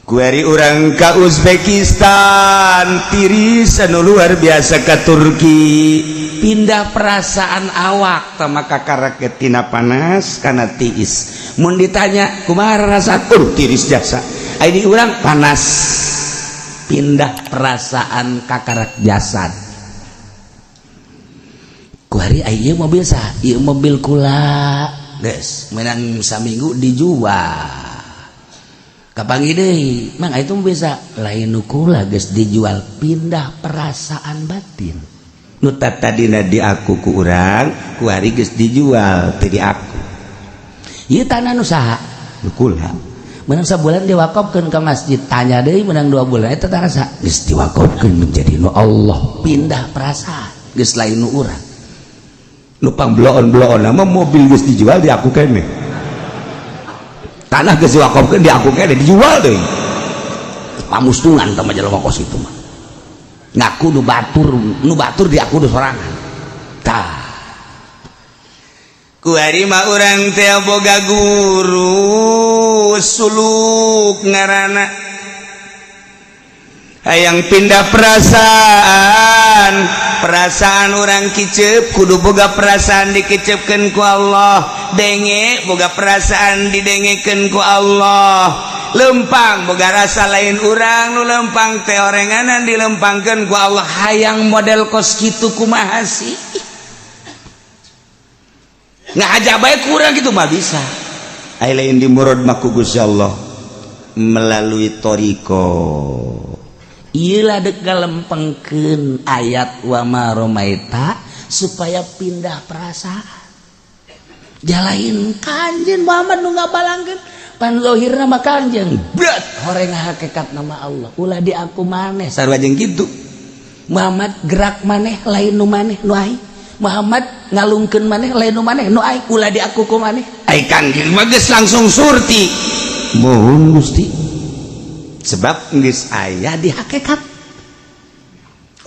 A: Kuari urang ka Uzbekistan tiris anu luar biasa ka Turki
B: pindah perasaan awak
A: tah maka karaket tina panas kana tiis.
B: Mun ditanya kumaha rarasaan
A: tiris jasa
B: ai di urang panas pindah perasaan kakarak jasad. Kuari ai ieu mobil saha? Ieu mobil kula geus menang saminggu dijual. Kapanggih deui mang itu bisa lain nu kula geus dijual pindah perasaan batin.
A: Nu tadina diaku ku urang kuari geus dijual teu diaku.
B: Ieu tanah nu saha?
A: Nu kula.
B: Menang sabulan diwakafkeun ka masjid, tanya deui menang 2 bulan eta tanah saha? Geus diwakafkeun menjadi nu Allah pindah perasaan geus lain nu urang.
A: Nu pangbloon-bloon mah mobil geus dijual diaku keneh. Tanah geus diwakafkeun diaku keneh dijual deui.
B: Pamustungan tah mah jelema kos kitu mah. Ngaku nu batur diaku nu sorangan. Tah
A: kuari mah urang teh boga guru suluk ngaranna hayang pindah perasaan, perasaan urang kicep kudu boga perasaan dikicepkeun ku Allah, denge boga perasaan didengekeun ku Allah, lempang boga rasa lain urang nu lempang teh orenganan dilempangkeun ku Allah.
B: Hayang model kos kitu kumaha sih?
A: Ngahaja bae kurang gitu mah bisa. Ai lain di murad mah ku Gusti Allah melalui toriko.
B: Ieu lah dek ngalempengkeun ayat wa ma romaita supaya pindah perasaan. Jalain kanjeng Muhammad nu ngabalangkeun pan zahirna mah kanjeng berat horeng hakikat nama Allah ulah di aku maneh
A: sarua jeung kitu.
B: Muhammad gerak maneh lain nu maneh nu aing. Muhammad ngalungkeun maneh lain nu maneh nu aing, ulah diaku ku maneh.
A: Ai Kangjeng mah geus langsung surti. Mohon Gusti. Sebab geus aya di hakikat.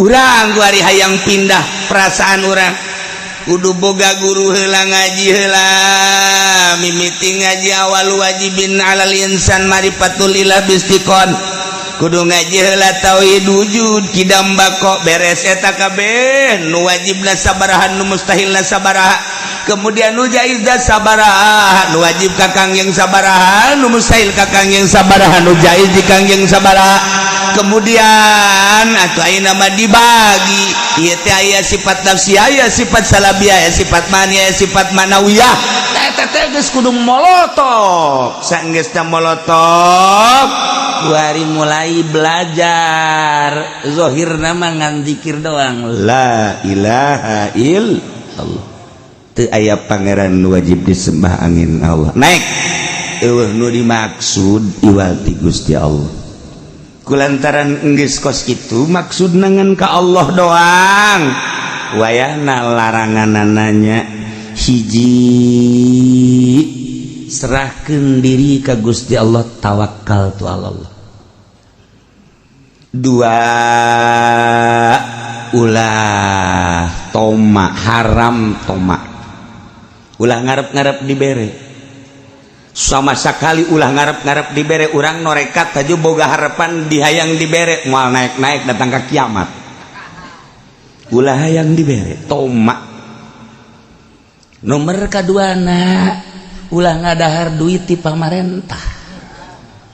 A: Urang kuari hayang pindah perasaan urang. Kudu boga guru heula, ngaji heula, mimiti ngaji awal wajibin alal insan marifatul ilah bistiqon. Kudu ngaji heula tauhid wujud kidam bako, beres eta kabeh nu wajibna sabaraha, nu mustahilna sabaraha, kemudian nu jaizna sabaraha, nu wajib ka Kangjeng sabaraha, nu mustahil ka Kangjeng sabaraha, nu jaiz di Kangjeng sabaraha. Kemudian atau ayeuna mah dibagi ieu teh aya sifat nafsi, aya sifat salabiyah, aya sifat mani, aya sifat manawiyah. Eta teh geus kudu molotok. Saenggeusna molotok kuari mulai belajar zohir nama ngan zikir doang, la ilaha illallah, teu aya pangeran wajib disembah angin Allah. Naik eueuh nu dimaksud iwal ti Gusti Allah. Kulantaran enggeus kos kitu maksud nangan ka Allah doang, wayahna laranganananya hiji,
B: Serahkan diri ka Gusti Allah, tawakal tu Allah.
A: Dua, ulah toma, haram toma, ulah ngarep-ngarep dibere sama sekali, ulah ngarep-ngarep dibere. Urang norekat aja boga harapan dihayang dibere, moal naik-naik datang ke kiamat. Ulah hayang dibere, toma.
B: Nomor kaduana, ulah ngadahar duit di pamarentah,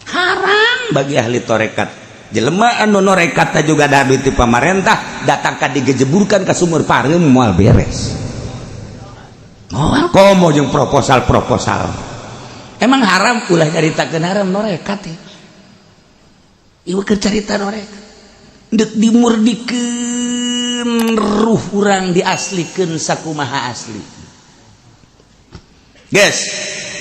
B: haram.
A: Bagi ahli torekat, jelema anu norekat juga ada duit di pamarentah, datang ka digejeburkan ke sumur pareum, moal beres.
B: Moal.
A: Komo jeung proposal-proposal.
B: Emang haram, ulah nyaritakeun haram norekat ya. Ieu keur carita norekat deuk dimurdikeun ruh urang, diaslikeun sakumaha asli.
A: Guys,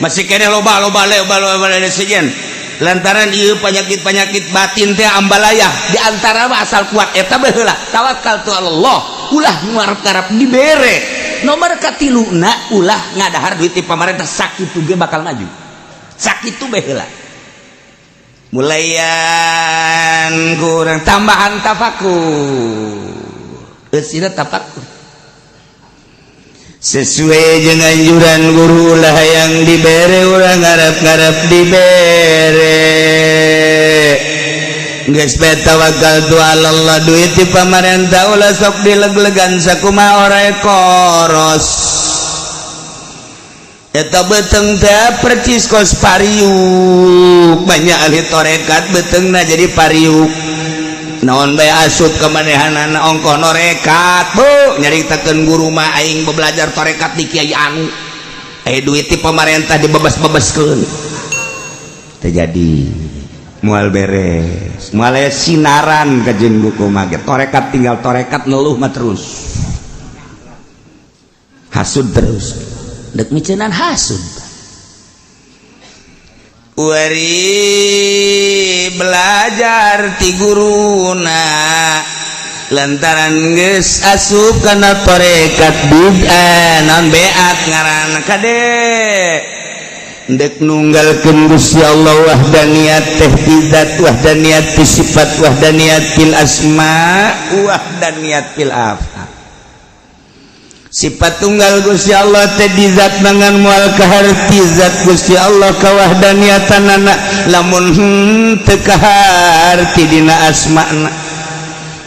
A: masih kene loba loba loba loba sejen lantaran ieu penyakit-penyakit batin teh ambalaya. Di antara mah asal kuat eta bae heula, tawakal tu Allah, ulah ngarep-ngarep dibere.
B: Nomor katiluna, ulah ngadahar duit di pamarentah, sakitu ge bakal maju,
A: sakitu bae heula. Mulayan kurang tambahan tafakur,
B: eusina tafakur.
A: Sesuai dengan anjuran guru lah yang dibere, urang ngarep-ngarep dibere. Geus bae tawakal tu Allah, duit di pamarentah ulah sok dileg-legan sakumaha orai koros. Eta beteng teh percis kos pariuk. Banyak ahli torekat betengna jadi pariuk, naon bae asup kemanehanana, ongkoh norekat bu nyaritakeun guru mah aing belajar torekat di kiai anu, eh duit di pemerintah dibebas-bebaskeun, terjadi moal beres, moal aya sinaran kajeun buku mah. Torekat tinggal torekat, ngeluh mah terus, hasud terus.
B: Dek micenan hasud.
A: Wari belajar ti guruna, lantaran geus asup kana torekat bid'ah, naon beat ngaranna kade dek nunggalkeun Gusti Allah, wahdaniyat teh ti zat, wahdaniyat ti sifat, wahdaniyat fil asma, wahdaniyat fil af'al. Sifat tunggal Gusti Allah teh di zat mangan moal kaharti zat Gusti Allah kawahdaniatanana lamun henteu kaharti dina asma'na,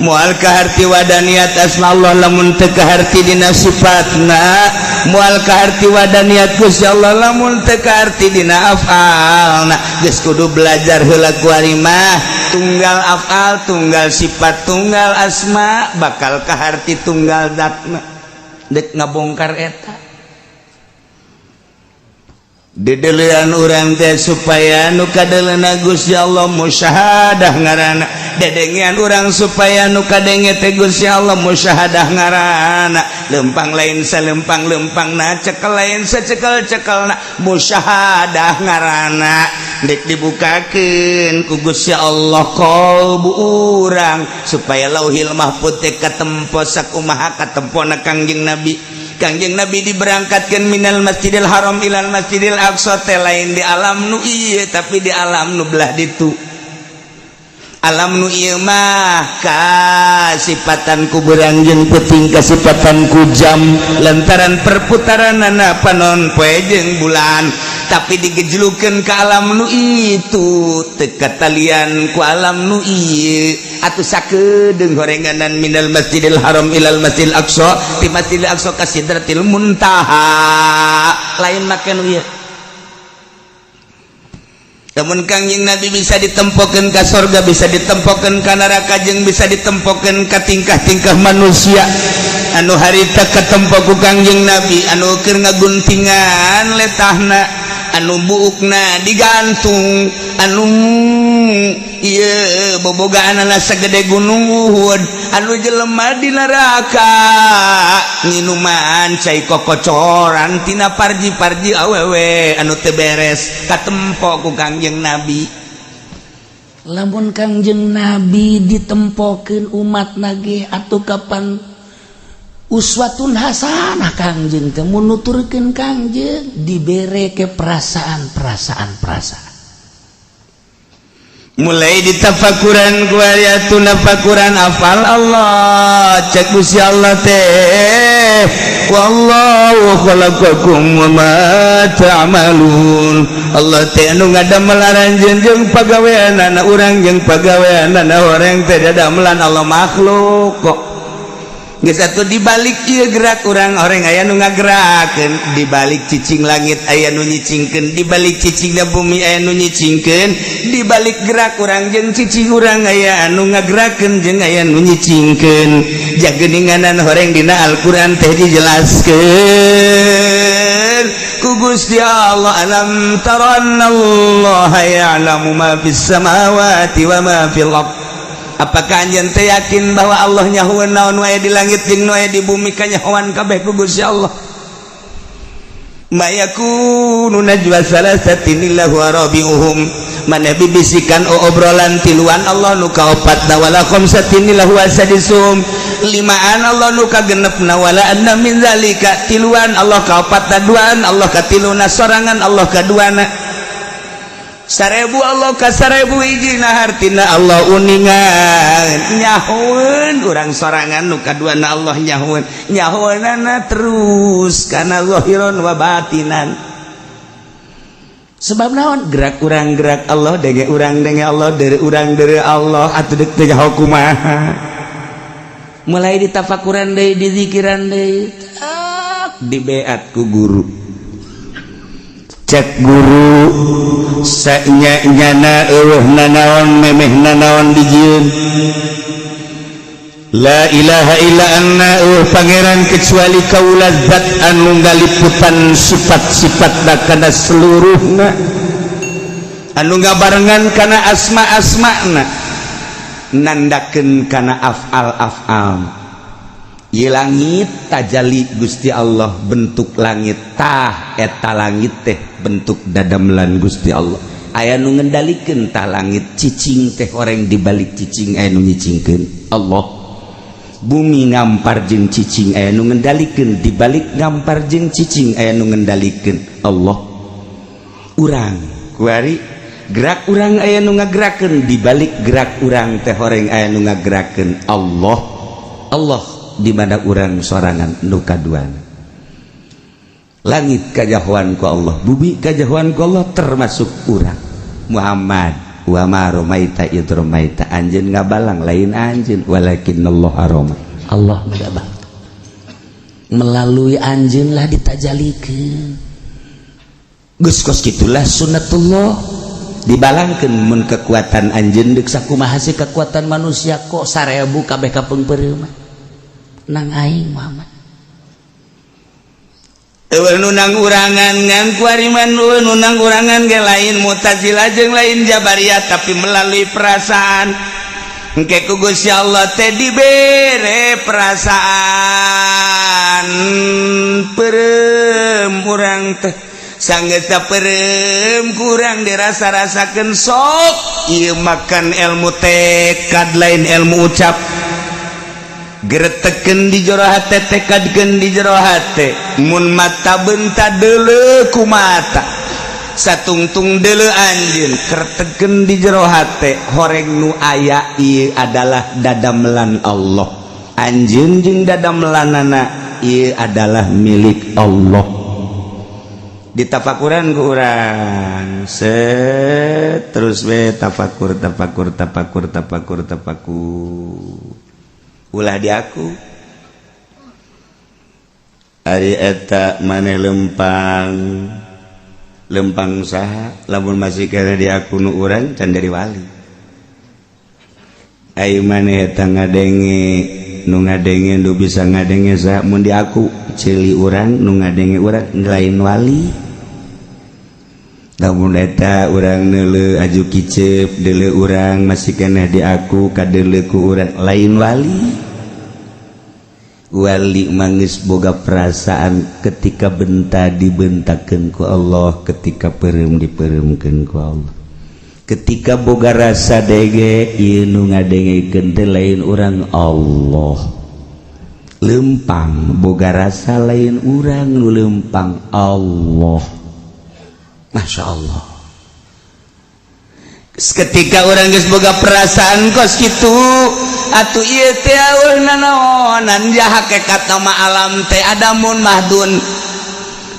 A: moal kaharti wadaniat asma Allah lamun teu kaharti dina sifatna, moal kaharti wadaniat Gusti Allah lamun teu kaharti dina afalna. Geus kudu belajar heula kuari mah, tunggal afal, tunggal sifat, tunggal asma, bakal kaharti tunggal zatna. Dek ngabongkar eta. Dedelean urang teh supaya nu kadeleuna Gusti Allah musyahadah ngaranna. Dedengean urang supaya nu kadenge teh Gusti Allah musyahadah ngaranna. Lempang lain salempang-lempangna, cekel lain secekel-cekelna, musyahadah ngaranna. Dek dibukakeun ku Gusti Allah qalbu urang supaya Lauhil Mahfud teh katempo sakumaha katempona Kangjeng Nabi. Kangjeng Nabi diberangkatkan minal Masjidil Haram ilal Masjidil Aqsa teh lain di alam nu ieu, tapi di alam nu belah ditu. Alam nu ieu mah kasipatan ku beurang jeung peuting, kasipatan ku jam lantaran perputaranana panon poe jeung bulan, tapi digejlukeun ke alam nu itu teu katalian ku alam nu ieu. Atuh sakedeung horenganan minal Masjidil Haram ilal Masjidil Aqsa, ti Masjidil Aqsa ka Sidratil Muntaha, lain make nu ieu. Namun Kangjeng Nabi bisa ditempokeun ka sorga, bisa ditempokeun ka neraka, jeung bisa ditempokeun ka tingkah-tingkah manusia anu harita katempo ku Kangjeng Nabi, anu keur ngaguntingan letahna, anu buukna digantung, anu ieu bobogaanana sagede Gunung Uhud, anu jelema di neraka nginuman cai kokocoran tina parji-parji awewe anu teu beres, katempo ku Kangjeng Nabi.
B: Lamun Kangjeng Nabi ditempokeun umat nage, atuh kapan uswatun hasanah Kangjeng teh? Mun nuturkeun Kangjeng dibere ke perasaan-perasaan perasaan.
A: Mulai ditafakuran ku ayatun tafakuran afal Allah. Cek Gusti Allah teh, wallahu khalaqakum wa ma ta'malun. Allah teh anu ngadamel aranjeun jeung pagaweanana urang, jeung pagaweanana orang teh dadamelan Allah makhluk kok. Geus atuh, dibalik ieu gerak urang, orang aya nu ngagerakeun. Dibalik cicing langit aya nu nyicingkeun, dibalik cicingna bumi aya nu nyicingkeun, dibalik gerak urang jeung cicing urang aya anu ngagerakeun jeung aya nu nyicingkeun. Jageninganan horeng dina Al-Qur'an teh dijelaskeun ku Gusti Allah, alam tara annallaha ya'lamu ma fis samawati wa ma fil ardh. Apakah anjeun teh yakin bahwa Allah nyahoeun naon wae di langit jeung nu aya di bumi? Kanyahoan kabeh ku Gusti Allah. Ma yakunu najwa salasatin illa huwa rabi'uhum, maneh bibisikan obrolan tiluan, Allah nu kaopatna, wala khamsatin illa huwa sadisuhum, limaan Allah nu kagenepna, wala adna min zalika, tiluan Allah kaopatna, duaan Allah katiluna, sorangan Allah kaduana, 1000 Allah ka 1000 hijina. Hartina Allah uningan, nyahoeun urang sorangan nu kaduana Allah nyahoeun, nyahoeunana terus kana zahiron wa batinan. Sebab naon? Gerak urang gerak Allah, denge urang denge Allah, dari urang dari Allah. Atuh deuk teh nyaho kumaha? Mulai ditafakuran deui, dizikiran deui, tak dibeat ku guru. Cek guru, nyana eueuh nanaon, memeh nanaon dijieun. La ilaha illa anna, eueuh pangeran kecuali kaula, zat anu ngaliputan sifat-sifatna kana seluruhna, anu ngabarengan kana asma-asmana, nandakeun kana afal-afal. Ieu langit tajali Gusti Allah, bentuk langit tah eta langit teh bentuk dadamelan Gusti Allah. Aya nu ngendalikeun tah langit. Cicing teh orang, dibalik cicing aya nu nyicingkeun, Allah. Bumi ngampar jeung cicing aya nu ngendalikeun, dibalik ngampar jeung cicing aya nu ngendalikeun, Allah. Urang kuari gerak urang aya nu ngagerakeun, dibalik gerak urang teh horeng aya nu ngagerakeun, Allah. Allah di mana urang sorangan nu kaduana. Langit kajahoan ku Allah, bumi kajahoan ku Allah, termasuk urang Muhammad. Wa ma romaita id romaita, anjeun ngabalang lain anjeun, walakinallah roma.
B: Allah ngabang melalui anjeun lah ditajalikeun.
A: Geus kos kitulah sunnatullah, dibalangkeun mun kekuatan anjeun deuk
B: sakumaha sih kekuatan manusia kok 1000 kabeh kapeungpeureuh mah nang aing Muhammad.
A: Euweuh nu nangurangan, ngan kuari mah euweuh nu nangurangan ge lain Mu'tazilah jeung lain Jabariyah, tapi melalui perasaan. Engke ku Gusti Allah teh dibere perasaan perem urang teh. Sanggeus perem kurang dirasa-rasakeun, sok ieu makan ilmu tekad, lain ilmu ucap. Gereteken di jero hate, tekadkeun di jero hate. Mun mata benta deuleu ku mata, satungtung deuleu anjeun, kerteken di jero hate, horeng nu aya ieu adalah dadamelan Allah. Anjeun jeung dadamelanana ieu adalah milik Allah. Ditafakuran ku urang set, terus we tafakur, tafakur, tafakur, tafakur, tafakur. Ulah di aku. Ari eta maneh lempang lempang saha? Lamun masih kena di aku nu urang can jadi wali. Ayo, maneh eta ngadenge, nu ngadenge, nu bisa ngadenge saha? Mun di aku ceuli urang, nu ngadenge urang lain wali. Lamun eta urang neuleu aju kicep, deuleu urang masih keneh di aku, kadeuleu ku urang lain wali. Wali mangis boga perasaan ketika benta dibentakeun ku Allah, ketika peureum dipeureumkeun ku Allah, ketika boga rasa dege, ieu nu ngadengekeun teh lain urang, Allah. Lempang boga rasa lain urang, nu lempang Allah. Masya Allah, ketika urang geus boga perasaan kos kitu atuh, ieu teh euweuh nanaonan. Ja hakikat nama alam teh adamun mahdun.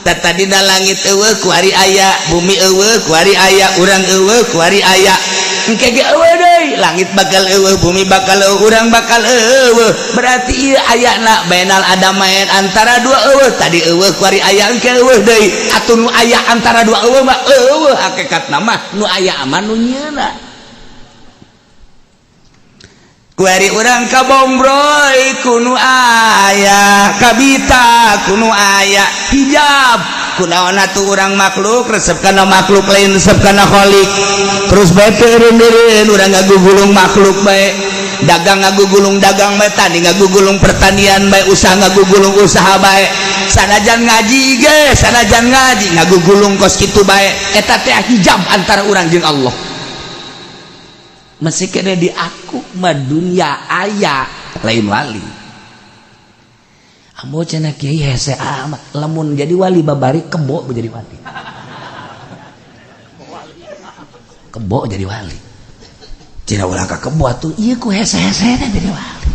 A: Tadi dina langit euweuh, kuari aya. Bumi euweuh, kuari aya. Urang euweuh, kuari aya. Engke ge euweuh deui. Langit bakal euweuh, bumi bakal euweuh, urang bakal euweuh. Berarti ieu ayana bainal adamain, antara dua euweuh. Tadi euweuh, kuari aya, engke euweuh deui. Atuh nu aya antara dua euweuh mah euweuh hakikatna mah, nu aya mah nu nyieuna. Kuari urang kabombroy ku nu aya, kabita ku nu aya, hijab kunaon atuh? Urang makhluk resep kana makhluk, lain resep kana khalik. Terus bae teureun urang ngagugulung makhluk bae, dagang ngagugulung dagang bae, tani ngagugulung pertanian bae, usaha ngagugulung usaha bae, sanajan ngaji ge, sanajan ngaji ngagugulung kos kitu bae. Eta teh hijab antara urang jeung Allah. Masih kena di aku mah dunia aya, lain wali. Ambo cenah kiai hese amat lamun jadi wali babari kebo jadi wali, kebo jadi wali. Cenah ulah ka kebo atuh, ieu ku hese-hese jadi wali.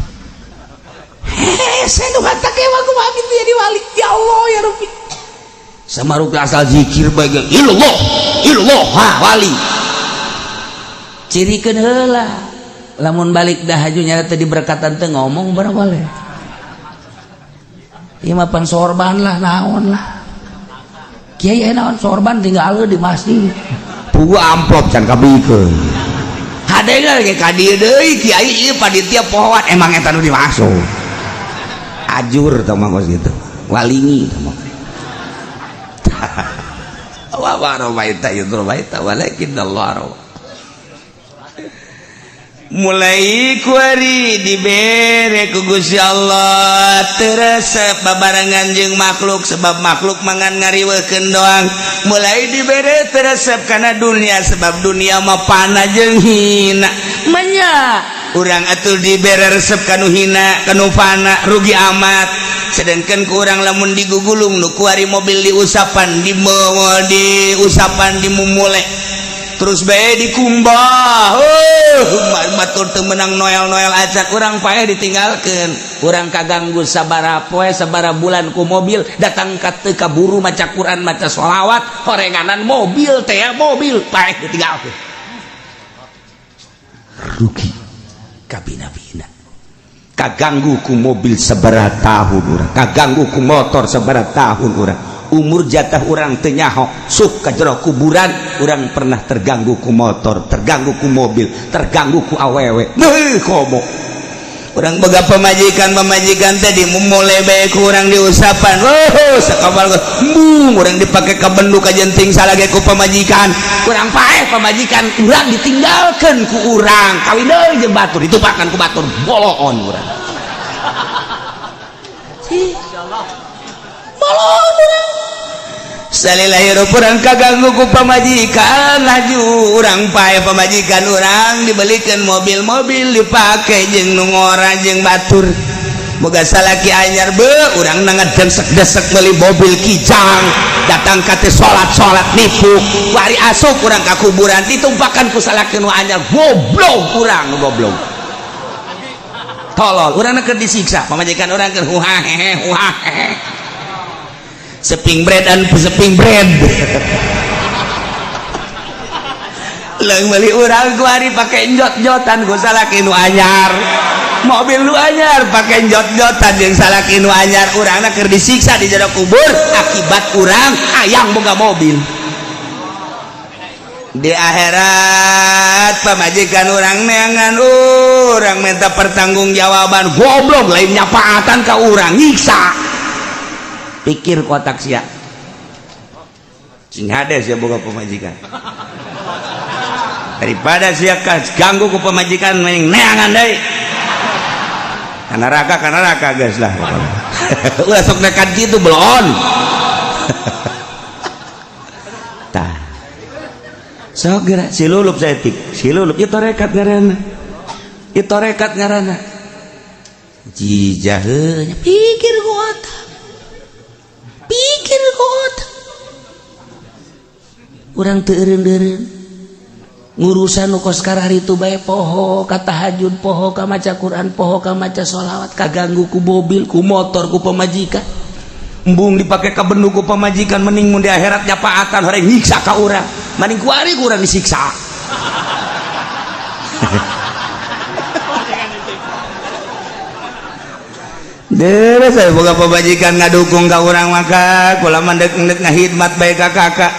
A: Hese nu kata kewa kumaha gitu jadi wali? Ya Allah, ya Rabbi, samaruka asal zikir bae, ilallah, ilallah, ha wali. Cirikeun heula, lamun balik dah haju nyata tadi berkatan teh ngomong barang boleh. Ieu mah pan sorban lah, naon lah kiai, naon sorban, tinggal di masjid pugu amplop can kabikeun hade ge ka dieu deui. Kiai ieu panitia pohoan, emang eta nu dimasuk ajur tah mah kos kitu walingi tah mah. Wa ma ramaita idz ramaita walakin Allah rama. Mulai kuari dibere ku Gusti Allah teresep babarengan jeung makhluk, sebab makhluk mangan ngariweukeun doang. Mulai dibere teresep karena dunia, sebab dunia mah pana jeung hina. Manya urang atuh dibere resep kanu hina, kanu fana, rugi amat. Sedangkan kurang lamun digugulung nu kuari mobil diusapan, di diusapan, dimumule terus bae dikumbah, oh batur teu meunang noel-noel acak. Urang paeh ditinggalkeun, urang kaganggu sabara poe, sabara bulan ku mobil datang ka teu kaburu maca Quran, maca sholawat, horenganan mobil teh, mobil paeh ditinggalkeun, rugi kabina-bina. Kaganggu ku mobil sabaraha tahun urang, kaganggu ku motor sabaraha tahun urang, umur jatah urang teu nyaho suk ka jero kuburan. Urang pernah terganggu ku motor, terganggu ku mobil, terganggu ku awewe. Beuh, komo Urang boga pamajikan teh dimumule bae ku urang diusapan. Oh, sakabal embung urang dipake ka bendu ka jenting salage ku pamajikan. Urang paeh pamajikan urang ditinggalkeun ku urang. Kawin deui jeung batur ditumpakan ku batur boloon urang. Boloon urang. Salila hirup urang kaganggu ku pamajikan laju urang pae pamajikan urang dibelikan mobil-mobil dipake jeung nu ngora jeung batur boga salaki anyar be urang nangadesek-desek meuli mobil kijang datang ka teh salat-salat nipu wari asup urang ka kuburan ditumpakan ku salaki nu anyar goblok urang goblok tolol urang keur disiksa pamajikan urang keur huha hehe huha hehe seping bread dan seping bread leung meuli urang kuari pake njot-njotan ku salaki nu anyar mobil nu anyar pake njot-njotan jeung salaki nu anyar urangna keur disiksa di jero kubur akibat urang hayang boga mobil di akhirat pamajikan urang neangan urang minta pertanggungjawaban goblok lain nyapaatan ka urang nyiksa pikir kotak sia sing hade sia boga pamajikan daripada sia ganggu ku pamajikan mending neangan deui ka neraka geus lah ulah sok nekat kitu belon tah sok geura si lulup saeutik si lulup ieu tarekat ngaranna ieu tarekat ngaranna jijaheunya pikir ku otak pikir ku otak urang teu eureun-eureun ngurusan nu kos kararitu bae poho ka tahajud poho ka maca Quran poho ka maca sholawat kaganggu ku mobil ku motor ku pamajikan embung dipake ka bendu ku pamajikan mending mun di akhirat nyapaatan horeng nyiksa ka urang mending kuari ku urang disiksa Deres saya boga pamajikan ngadukung ka urang maka kula mah deuk ngahidmat bae ka kakak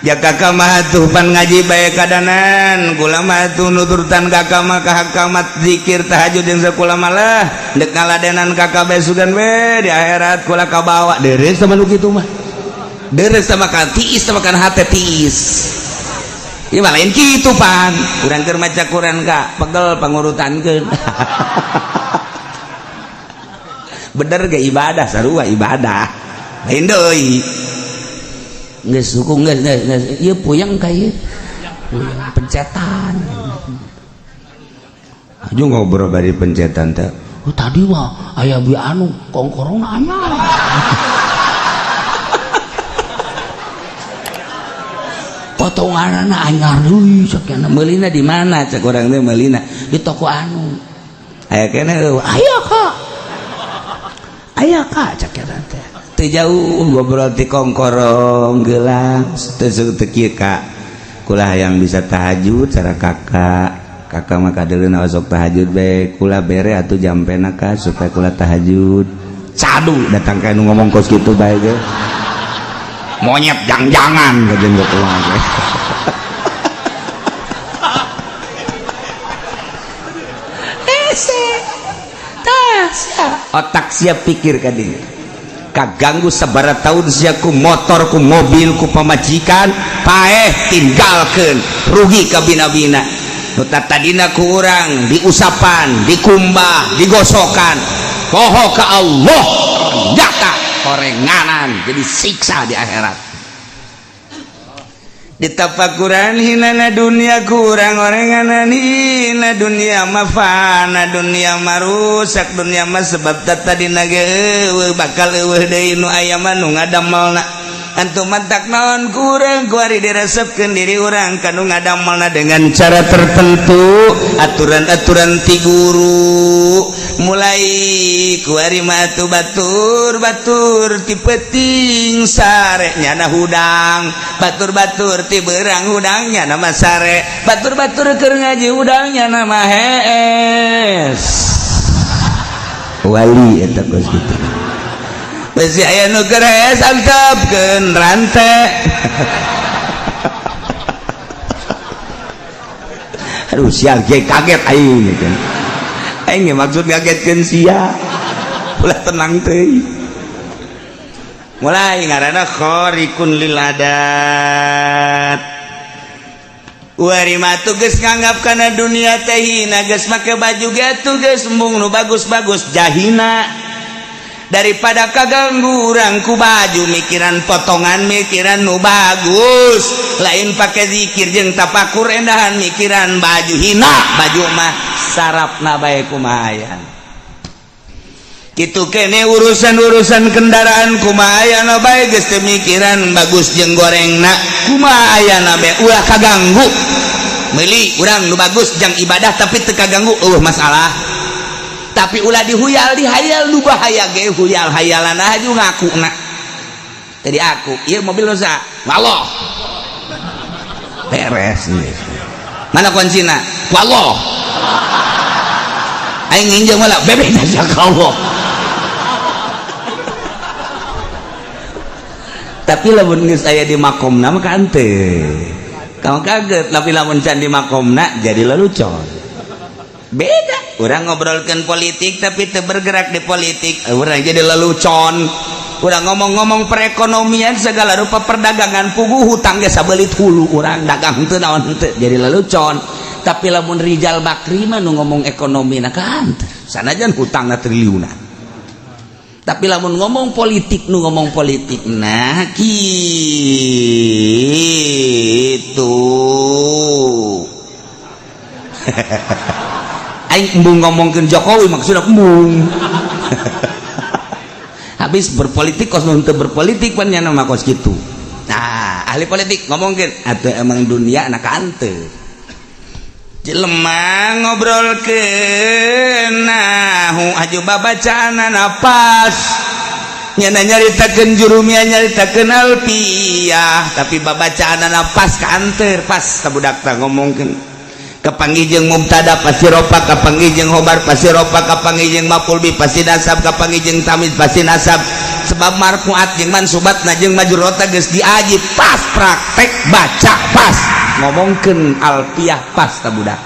A: ya kakak mah atuh pan ngaji bae kadanan kula mah atuh nuturtan kakak mah ka hakamat zikir tahajud jeung sakula malah deuk ngaladenan kakak bae sugan we di akhirat kula kabawa deres sama nu kitu mah deres sama kan tiis sama kan hate tiis ieu mah lain kitu pan urang keur maca Quran ka pegel pangurutankeun bener ge ibadah sarua ibadah lain deui geus hukum geus geus ieu puyeng ka ieu puyeng pencetan aju ngobrol bari pencetan teh oh tadi mah aya bi anu kongkorong anyar potonganana anyar deui sakiana meulina di mana cek urang teh meulina di toko anu aya keneh aya ka aya ka cek eta teh teu jauh ngobrol ti kongkorong gelang teu teu kieu ka kula hayang bisa tahajud cara kakak kakak mah kadeuleuna osok tahajud bae kula bere atuh jampena ka supaya kula tahajud cadu datang ka nu ngomong kos kitu bae ge monyet jang-jangan ka jeung kula ge hese tah otak siap pikir ka dieu kaganggu sabara tahun sia ku motor ku mobil ku pamajikan paeh tinggalkeun rugi ka bina-bina nu tadina ku urang diusapan dikumbah digosokan poho ka Allah ternyata horenganan jadi siksa di akhirat ditapakuran hinana dunia kurang orenganan hina dunia mafana dunia marusak dunia mah sebab tadina ge eueuh bakal eueuh deui nu aya mah nu ngadamelna antum mantak naon kurang kuari diresepkeun diri urang kanu ngadamelna dengan cara tertentu aturan-aturan ti guru mulai kuari mah atuh batur-batur ti peuting sare nyana hudang batur-batur ti beurang hudang nyana mah sare batur-batur keur ngaji hudang nyana mah hees wali eta geus kitu besi aya nu keur hees antepkeun rante aduh sial ge kaget aing gitu. Aing maksud ngagetkeun sia. Ulah tenang teh. Mulai ngaranna khariqun lil adat. Wari mah geus nganggap kana dunia teh hina, geus make baju ge atuh geus embung nu bagus-bagus jahina. Daripada kaganggu urang ku baju, mikiran potongan, mikiran nu bagus, lain pake zikir jeung tapakur, endahan mikiran baju. Hina baju mah, sarapna bae kumaha aya. Kitu kene urusan-urusan kendaraan, kumaha ayana bae, geus teu mikiran bagus jeung gorengna, kumaha ayana bae, ulah kaganggu. Meuli urang nu bagus jang ibadah tapi teu kaganggu, eueuh masalah. Tapi ulah dihuyal dihayal, nu bahaya ge huyal hayalan aju ngakuna. Tadi aku ieu mobil nu saha? Allah. Beres. Mana kuncina? Ku Allah. Aing nginjeum malah bebek aja ka Allah. Tapi lamun geus aya di makomna mah henteu. Kamu kaget, tapi lamun can di makomna jadi lelucon. Beda. Urang ngobrolkeun politik tapi teu bergerak di politik, urang jadi lelucon. Urang ngomong-ngomong perekonomian segala rupa perdagangan, puguh hutang ge sabelit hulu, urang dagang teu naon teu, jadi lelucon. Tapi lamun Rijal Bakri mah nu ngomong ekonomi na kan sanajan hutangna triliunan. Tapi lamun ngomong politik, nu ngomong politik nah gitu. Aing embung ngomongkeun Jokowi maksudna embung. Habis berpolitik kos nu teu berpolitik pan nya mah kos kitu. Nah, ahli politik ngomongkeun atuh emang dunia anak henteu. Jelema ngobrolkeun nahu aju babacaanana pas. Nyana nyaritakeun jurumia, nyaritakeun alfiah, tapi babacaanana pas kaanteur, pas ka budak tah ngomongkeun. Kapanggih jeung mubtada pasti rofa, kapanggih jeung khobar pasti rofa, kapanggih jeung maf'ul bih pasti nasab, kapanggih jeung tamyiz pasti nasab. Sebab marfuat jeung mansubatna jeung majrurna geus diaji pas, praktek baca pas, ngomongkeun alfiah pas ta budak.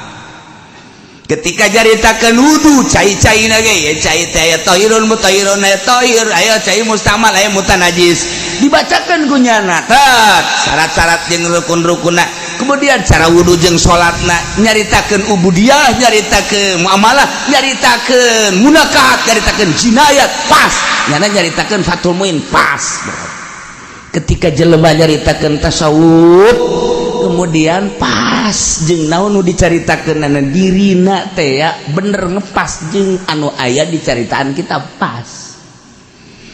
A: Ketika caritakeun wudu, cai-caina ge ya cai teh aya tahirun mutahhirun, aya tahir, aya cai mustamal, aya mutanajis. Dibacakeun ku nyana tet syarat-syarat jeung rukun-rukunna. Kemudian cara wudu jeung salatna, nyaritakeun ubudiyah, nyaritakeun muamalah, nyaritakeun munakahat, nyaritakeun jinayat pas. Nyana nyaritakeun Fathul Muin pas. Ketika jelema nyaritakeun tasawuf kemudian pas jeung naon nu dicaritakeun dirina teh ya bener ngepas jeung anu aya dicaritaan kita pas.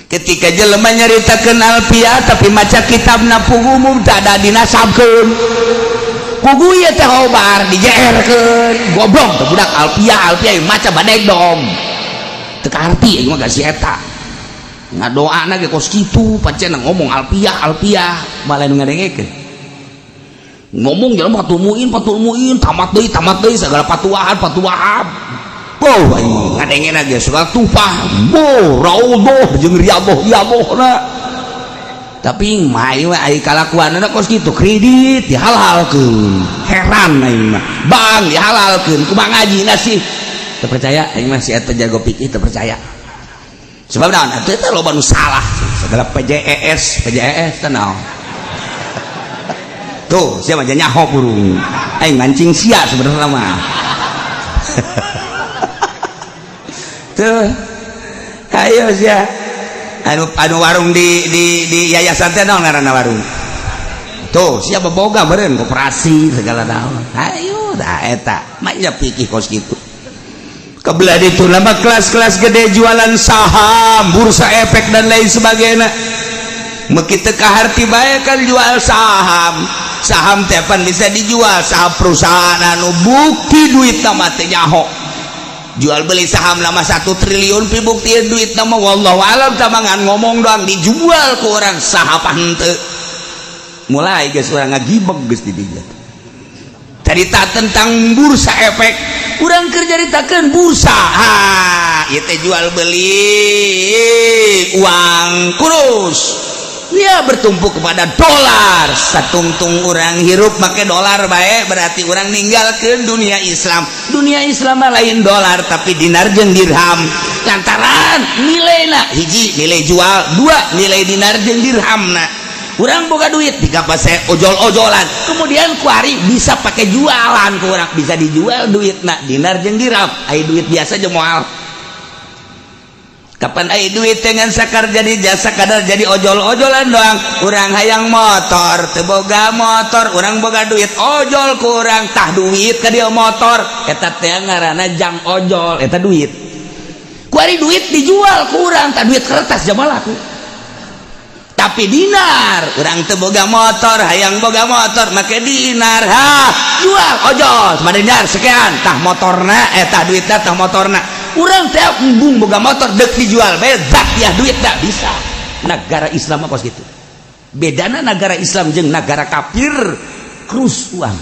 A: Ketika jelema nyaritakeun alfiah tapi maca kitabna puguh mubtada dinasabkeun, puguh ieu teh khobar dijeerkeun, goblok teh budak alfiah alfiah maca badeg dom teu kaarti aing mah si eta ngadoana ge kos kitu pancen ngomong alfiah alfiah malah nu ngadengekeun ngomong jelema Fathul Muin tamat deui segala patuahan patuahan. Oh, aing ngadengena ge surat tupah, boh, raudhah jeung riyadhah riyadhahna. Tapi mah ieu ai kalakuanna kos kitu, kredit dihalalkeun. Heran aing mah. Bank dihalalkeun, kumaha ngajina sih? Teu percaya aing mah si eta jago pikir teu percaya. Sebab naon? Atuh eta loba nu salah. Segala PJES, PJES teh naon? Tuh, sia mah nyaho burung. Aing mancing sia sebenarnya mah. Tuh, ayo sia. Anu anu warung di yayasan teh naon ngaranna warung? Tuh, sia boga meureun koperasi segala naon. Ayo dah eta, mah nya pikir kos kitu. Kebelah itu nama kelas-kelas gede jualan saham, bursa efek dan lain sebagainya. Meki teu kaharti bae kan jual saham. Saham teh pan bisa dijual, saham perusahaan anu bukti duit mah teh nyaho. Jual beli saham lama 1 triliun pi buktiin duit nama wallahu alam tamangan ngomong doang dijual ke orang saham henteu. Mulai geus urang ngagibeg geus di dinya. Cerita tentang bursa efek, urang keur nyaritakeun bursa. Ha, ieu teh jual beli uang kurus. Dia bertumpu kepada dolar. Satungtung orang hirup make dolar baik, berarti orang ninggalkeun dunia Islam. Dunia Islam mah lain dolar, tapi dinar jeung dirham. Lantaran nilai hiji nilai jual, dua nilai dinar jeung dirhamna. Urang boga duit di kapase ojol-ojolan, kemudian kuari bisa pakai jualan ku urang, bisa dijual duit na dinar jeung dirham. Ai duit biasa jeung moal. Kapan ai duit dengan sakar jadi jasa kadar jadi ojol-ojolan doang. Urang hayang motor, teu boga motor, urang boga duit ojol kurang, tah duit ka dia motor, eta teh ngaranna jang ojol, eta duit. Kuari duit dijual kurang, tah duit kertas jama laku. Tapi dinar, urang teu boga motor, hayang boga motor make dinar, ha, jual ojol sama dinar sekian, tah motorna, tah duitna, tah motorna. Urang teh embung boga motor dek dijual bae ya duit tak bisa. Negara Islam apa gitu. Bedana negara Islam jeung negara kafir krus uang.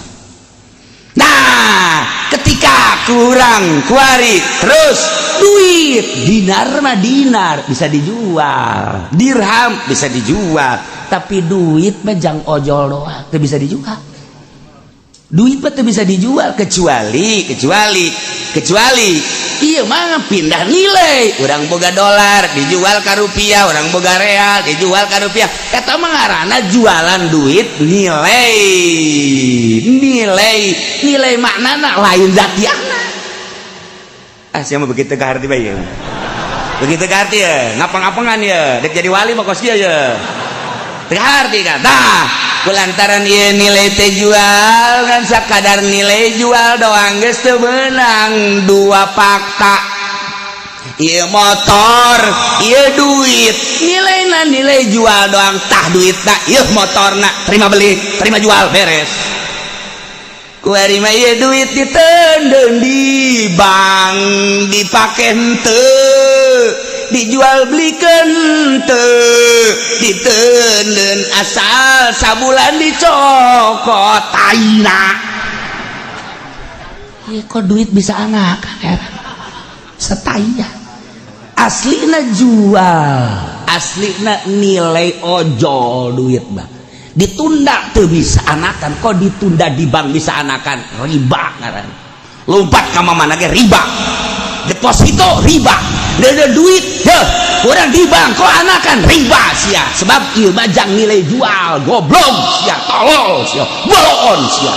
A: Nah, ketika kurang kuari terus duit dinar mah dinar bisa dijual, dirham bisa dijual, tapi duit mah jang ojol doang teu bisa dijual. Duit mah teu bisa dijual kecuali kecuali kecuali iya mah pindah nilai. Urang boga dolar dijual ke rupiah, urang boga real dijual ke rupiah, eta mah ngaranna jualan duit nilai, nilai nilai maknana lain zatiahna. Ah, siapa begitu ke arti bae, begitu ke arti ya ngapang-ngapangan ya dek jadi wali mah kos kieu ya teu arti kan. Tah, kulantaran ieu nilai teh jual kan sakadar nilai jual doang geus teu meunang. Dua fakta, ieu motor, ieu duit, nilaina nilai jual doang, tah duitna, ieu motorna, terima beli, terima jual, beres. Kuari mah ieu duit diteundeun di bank, dipake henteu, dijual belikan henteu, diteundeun asal sabulan dicokot taina. Ieu kok duit bisa anak heran setaya. Aslina jual, aslina nilai ojol duit mah ditunda tuh bisa anakan. Kok ditunda di bank bisa anakan? Riba ngaran. Lompat ka mana ge riba, deposito riba, ada duit heh kurang di bank kok anakan riba sia, sebab ieu mah jang nilai jual. Goblok sia, tolol sia, bolon sia.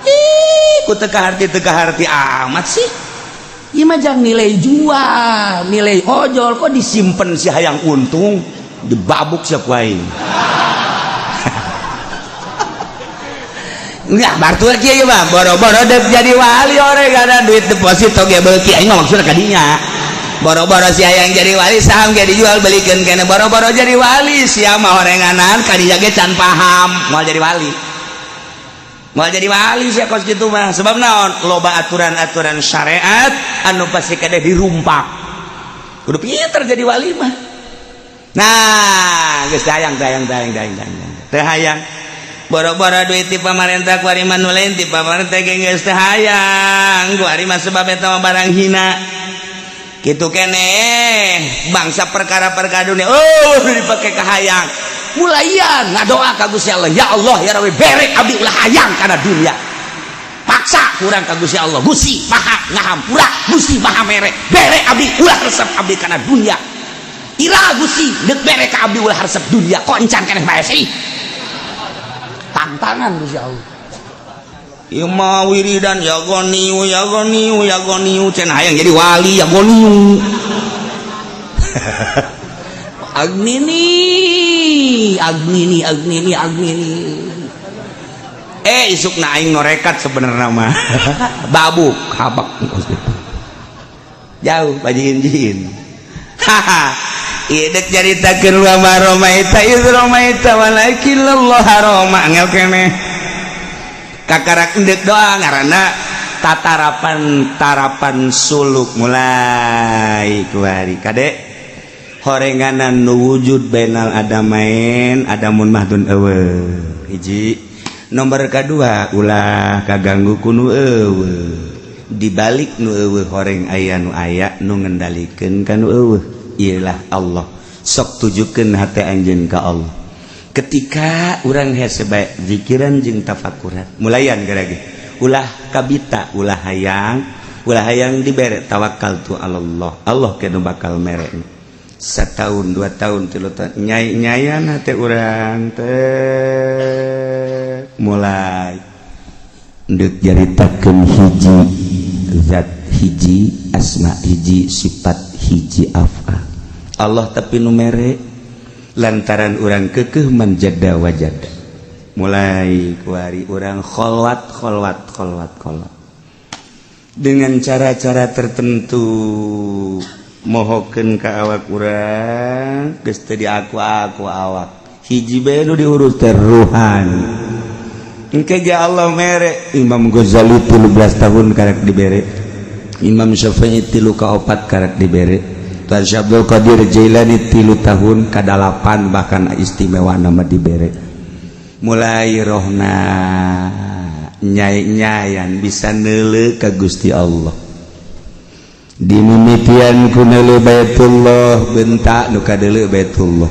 A: Ih, ku teu kaharti, teu kaharti amat sih. Ieu mah jang nilai jual, nilai ojol, kok disimpen si hayang untung, dibabuk siap aing. Enggak, bartu kieu mah boro-boro dek jadi wali ore gara duit deposito ge beuki. Aing mah maksudna kadinya. Boro-boro si hayang jadi wali, saham ge dijual belikeun keneh. Boro-boro jadi wali sia mah, horenganan kadinya ge can paham moal jadi wali. Moal jadi wali sia kos kitu mah. Sebab naon? Loba aturan-aturan syariat anu pasti kade dirumpak. Kudu pinter jadi wali mah. Nah, geus hayang hayang hayang hayang hayang. Teu hayang. Boro-boro duit ti pamarentah, kuari mah nu lain ti pamarentah ge geus teu hayang. Kuari mah sebab eta mah barang hina. Kitu keneh bangsa perkara-perkara dunia. Oh, dipake ka hayang. Mulaian ngadoa ka Gusti Allah, ya Allah ya Rabbi, bere abdi ulah hayang kana dunia. Paksa kurang ka Gusti Allah. Gusti Maha ngahampura, Gusti Maha mere. Bere abdi ulah resep abdi kana dunia. Ira Gusti deuk bere ka abdi ulah resep dunia, kok encan keneh bae sih. Tantangan Gusti Allah. Ieu mah wiridan ya goniu ya goniu ya goniu, cenah hayang jadi wali ya goniu. Agnini agnini agnini agnini. Eh, isukna aing norekat sebenarnya mah. Babuk habak jauh bajin-jin. Haha. Ieu dek caritakeun wa ma romaita iz romaita walakin Allah roma, angel keneh. Kakarak endek doa ngaranna tatarapan tarapan suluk mulai kuari kade horenganan nu wujud bainal adamain adamun mahdun eueuh hiji. Nomor kedua, ulah kaganggu ku nu eueuh. Dibalik nu eueuh horeng aya nu aya nu ngendalikeun ka nu eueuh, ialah Allah. Sok tujukeun hate anjeun ka Allah. Ketika urang hese bae zikiran jeung tafakuran, mulayan gerage. Ulah kabita, ulah hayang dibere, tawakal tu Allah. Allah ke nu bakal mere. Setahun, 2 tahun, 3 tahun, nyai nyayan hate urang teh mulai ndek nyaritakeun hiji zat, hiji asma, hiji sifat, hiji afal Allah, tapi nu mere lantaran urang kekeh man jadda wajada. Mulai kuari urang kholwat, kholwat, kholwat, kholwat dengan cara-cara tertentu, mohokeun ka awak urang geus teu diaku aku awak, hiji bae nu diurus teh ruhani. Engke ge Allah mere. Imam Ghazali 13 tahun karek dibere, Imam Syafi'i tilu ka opat karek dibere, Tuan Syekh Abdul Qadir Jailani 3 tahun kadalapan, bahkan istimewa nama dibere. Mulai rohna nyai-nyayan bisa neule ka Gusti Allah. Dimimitian ku neuleu Baitullah, bentak nu kadeuleu Baitullah.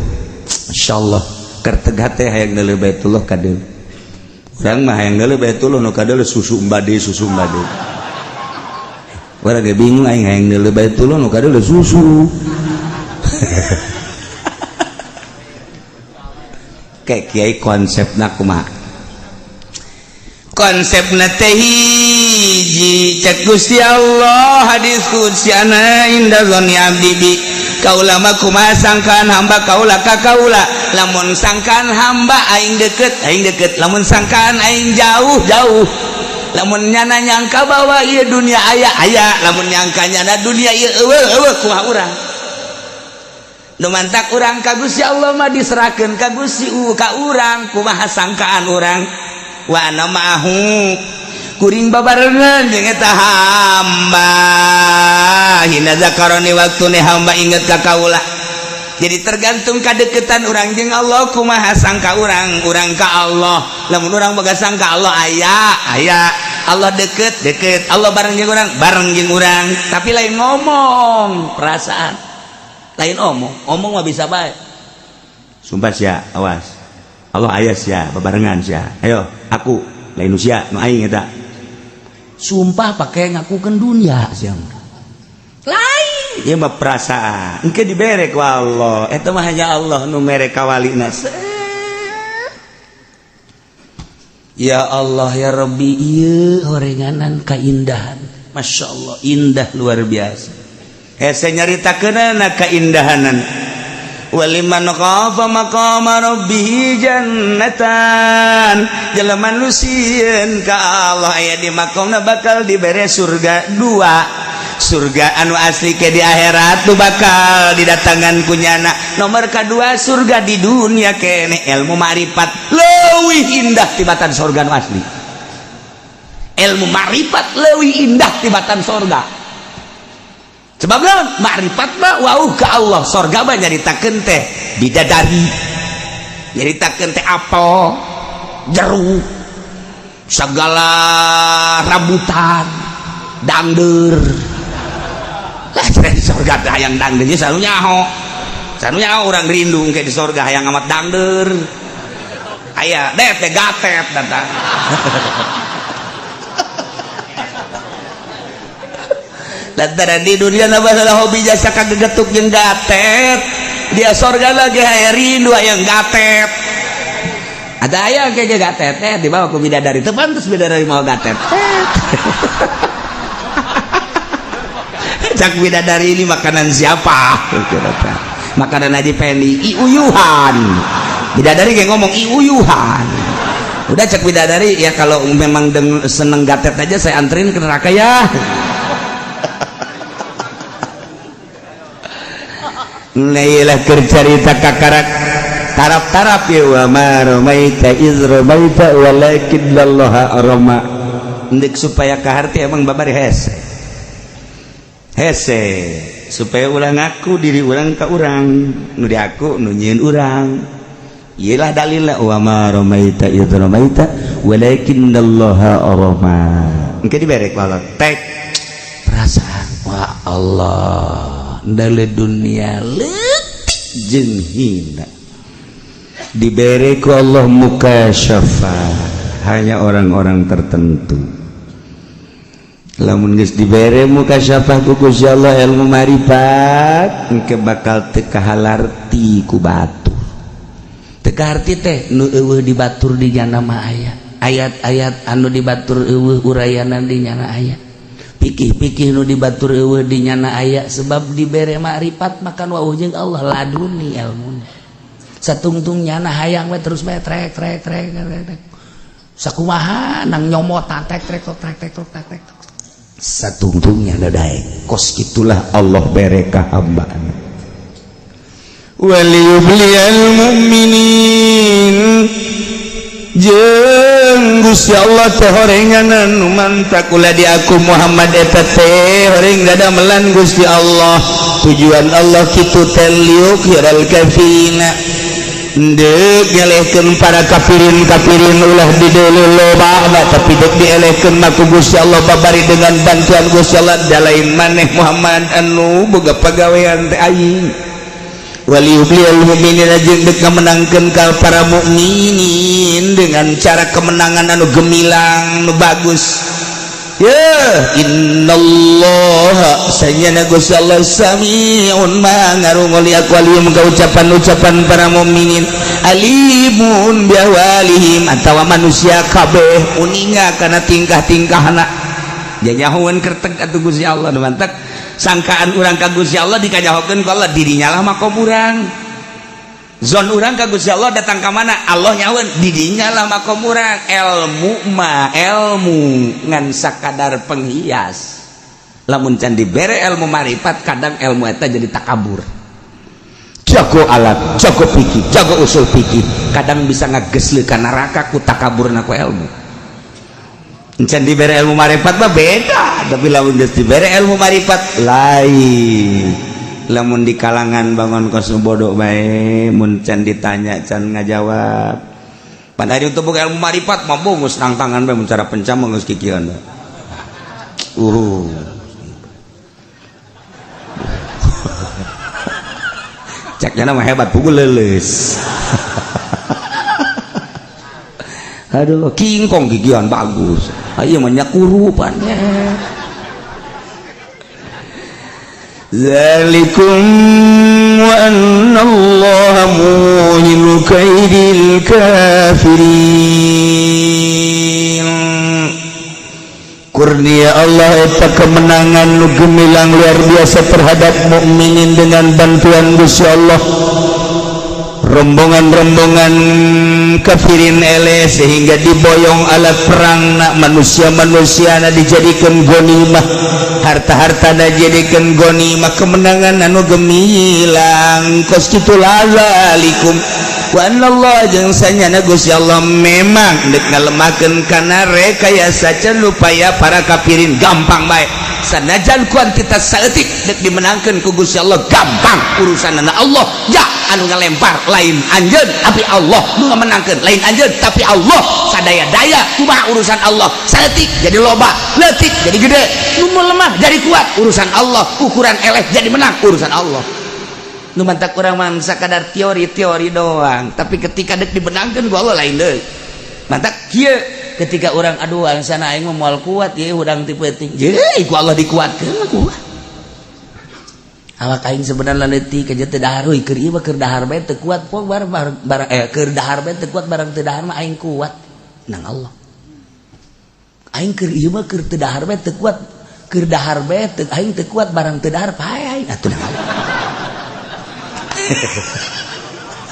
A: Masyaallah, kerteg hate hayang neuleu Baitullah kadeuleu. Urang mah hayang neuleu Baitullah, nu kadeuleu susu mbade, susu mbade. Urang ge bingung, aing hayang neuleu Baitullah, nu kadeuleu susu. Kayak kiai konsepna kumaha? Konsepna teh hiji, cek Gusti Allah hadis qudsi, ana inda dzanni abdi bi, kaula mah kumaha sangkaan hamba kaula ka kaula. Lamun sangkaan hamba aing deket, aing deket. Lamun sangkaan aing jauh, jauh. Lamun nyana nyangka bahwa ieu dunia aya, aya. Lamun nyangka nyana dunia ieu eueuh, eueuh. Kumaha urang nu mantak urang ka Gusti Allah mah diserahkeun ka Gusti ka urang kumaha sangkaan urang. Wa ana ma'ahu, kuring babarengan jeung eta hamba, hina zakaroni, waktune hamba inget ka kaula. Jadi tergantung kadeketan urang jeung Allah, kumaha sangka urang urang ka Allah. Lamun urang boga sangka Allah aya, aya. Allah deket, deket. Allah bareng jeung urang, bareng jeung urang. Tapi lain ngomong, perasaan. Lain omong, omong mah bisa bae. Sumpah sia, awas. Allah aya sia, babarengan sia. Ayo, aku lain sia, nu aing eta.
B: Sumpah pakai ngakukeun dunia sia.
A: Lain. Ieu mah perasaan. Engke dibere ku Allah. Eta mah hanya Allah nu mere kawalina. Ya Allah ya Rabbi, ieu horenganan kaindahan. Masya Allah, indah luar biasa. Hese nyaritakeunana kaindahanan. Waliman khafa maqama rabbih jannatan. Jelema nu sieun ka Allah aya di makomna bakal dibere surga dua. Surga anu asli ke di akhirat tuh bakal didatangan kunyana. Nomor kedua surga di dunia kene, ilmu ma'rifat leuwih indah tibatan surga nu asli. Ilmu ma'rifat leuwih indah tibatan surga. Sebab naon? Ma'rifat mah wauh ka Allah, surga mah nyaritakeun teh bidadari, nyaritakeun teh apel, jeruk, segala rambutan, dangder. Lah di surga teh hayang dangder selalu nyaho. Selalu nyaho orang rindu kayak di surga hayang amat dangder. Aya deh teh gatet datang. Lantaran di dunia napa salah hobi jasa kagegetuk jeung gatet. Dia surga lagi hayang rindu hayang gatet. Ada aya kayak gatet teh dibawa ku bidadari. Teu pantes bidadari mau gatet. Cak bidadari ini makanan siapa? Makanan Haji Pendi, iuyuhan. Bidadari kayak ngomong iuyuhan. Udah cak bidadari ya, kalau memang seneng gatet aja saya anterin ke neraka ya. Nailah kercarita kakarak tarap-tarap ya, wa ma ramaita iz ramaita walakinnallaha rama. Ndek supaya kaharti emang babari hese. Hese supaya ulah ngaku diri urang ka urang, nu diaku nu nyieun urang. Iyalah dalilna wa ma ramaita iz ramaita walakinnallaha rama. Engke dibere ku Allah tek
B: perasaan wah Allah ndale dunia leutik.
A: jeung hina. Dibere ku Allah mukasyafah hanya orang-orang tertentu. Lamun geus dibere mukasyafah ku Gusti Allah ilmu marifat, engke bakal teu kahalarti ku batur.
B: Teu kaharti teh nu eueuh di batur di nyana mah aya. Ayat-ayat anu di batur eueuh urayanan di nyana aya. Pikih-pikih nu di batur eueuh di nyana aya, sebab dibere makrifat makan wauh jeung Allah laduni ilmuna. Satungtung nyana hayang we terus bae trek trek trek trek. Sakumaha nang nyomotan trek trek trek trek trek trek trek.
A: Satungtungnya daek kos itulah Allah bere ka hambana. Waliyubliyal mu'minin jeung Gusti Allah teh horenganan nu mantak ulah di aku Muhammad eta teh horeng dadamelan Gusti Allah. Tujuan Allah kitu teh liyukhiral kafina, deuk ngelehkeun para kafirin-kafirin ulah dideuleu loba, tapi deuk dielehkeun mah ku Gusti Allah babari dengan bantuan Gusti Allah. Da lain maneh Muhammad anu boga pagawean teh aing. Waliyubliyal mu'minina jeung deuk ngamenangkeun ka para mukminin dengan cara kemenangan anu gemilang nu bagus. Ya innallaha sanyana Gusti Allah samiun ma ngarungu li aqwalihim ka ucapan-ucapan para mukminin, alimun bi ahwalihim atawa manusia kabeh uninga kana tingkah-tingkahna. Janyahoeun kerteg atuh Gusti Allah nu mantak sangkaan urang ka Gusti Allah dikanyahokeun ku Allah, dirinya lah makom urang. Zon urang ka Gusti Allah datang ka mana Allah nyaweun didinya lah makom urang. Ilmu mah ilmu ngan sakadar penghias. Lamun can dibere ilmu marifat kadang ilmu eta jadi takabur. Jago alat, jago pikir, jago usul pikir, kadang bisa ngagesle ka neraka ku takaburna ku ilmu. Can dibere ilmu marifat mah beda, tapi lamun geus dibere ilmu marifat lain. Lamun di kalangan bangun kos bodoh bae mun can ditanya can ngajawab. Pada hari untuk buka ilmu marifat mah geus nangtangan bae mun cara pencam geus kikieuan. Caknya mah hebat pukul leuleus. Aduh, kingkong gigian bagus. Ayo menyakurupan. Zalikum wa anna Allah muhinu kaidil kafirin. Kurnia Allah eta kemenangan nu gemilang luar biasa terhadap mukminin dengan bantuan Gusti Allah. Rombongan-rombongan kafirin ele sehingga diboyong alat perang nak manusia-manusia na dijadikan gonimah, harta-harta na dijadikan gonimah, kemenangan anu gemilang kos kitu lazalikum wa anallah jeung sanyana Gusti Allah memang deuk ngalemahkeun kana rekayasa can upaya para kafirin gampang bae. Sanajan kuantitas saeutik deuk dimenangkeun ku Gusti Allah gampang urusanana Allah. Ja anu ngalempar lain anjeun tapi Allah, nu ngamenangkeun lain anjeun tapi Allah. Sadaya-daya kumaha urusan Allah, saeutik jadi loba, leutik jadi gede, nu lemah jadi kuat urusan Allah, ukuran eleh jadi menang urusan Allah. Nu mantak urang mah sakadar teori-teori doang, tapi ketika deuk dimenangkeun ku Allah lain deui. Mantak kieu ketika orang aduh angsana aing mah moal kuat ye hudang ti peuting, ye ku Allah dikuatkeun kuat. Awak aing sebenarnya leutik aja teu dahar euy, keur ieu mah keur dahar bae teu kuat poe bar bar keur dahar bae teu kuat, barang teu dahar mah aing kuat nang Allah. Aing keur ieu mah keur teu dahar bae teu kuat, keur dahar bae teu aing teu kuat, barang teu dahar pae aing atuh nang Allah.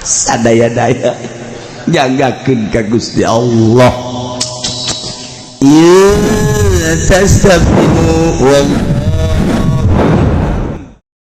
A: Sadaya-daya jagakeun ka Gusti Allah. Ya tastafihu wa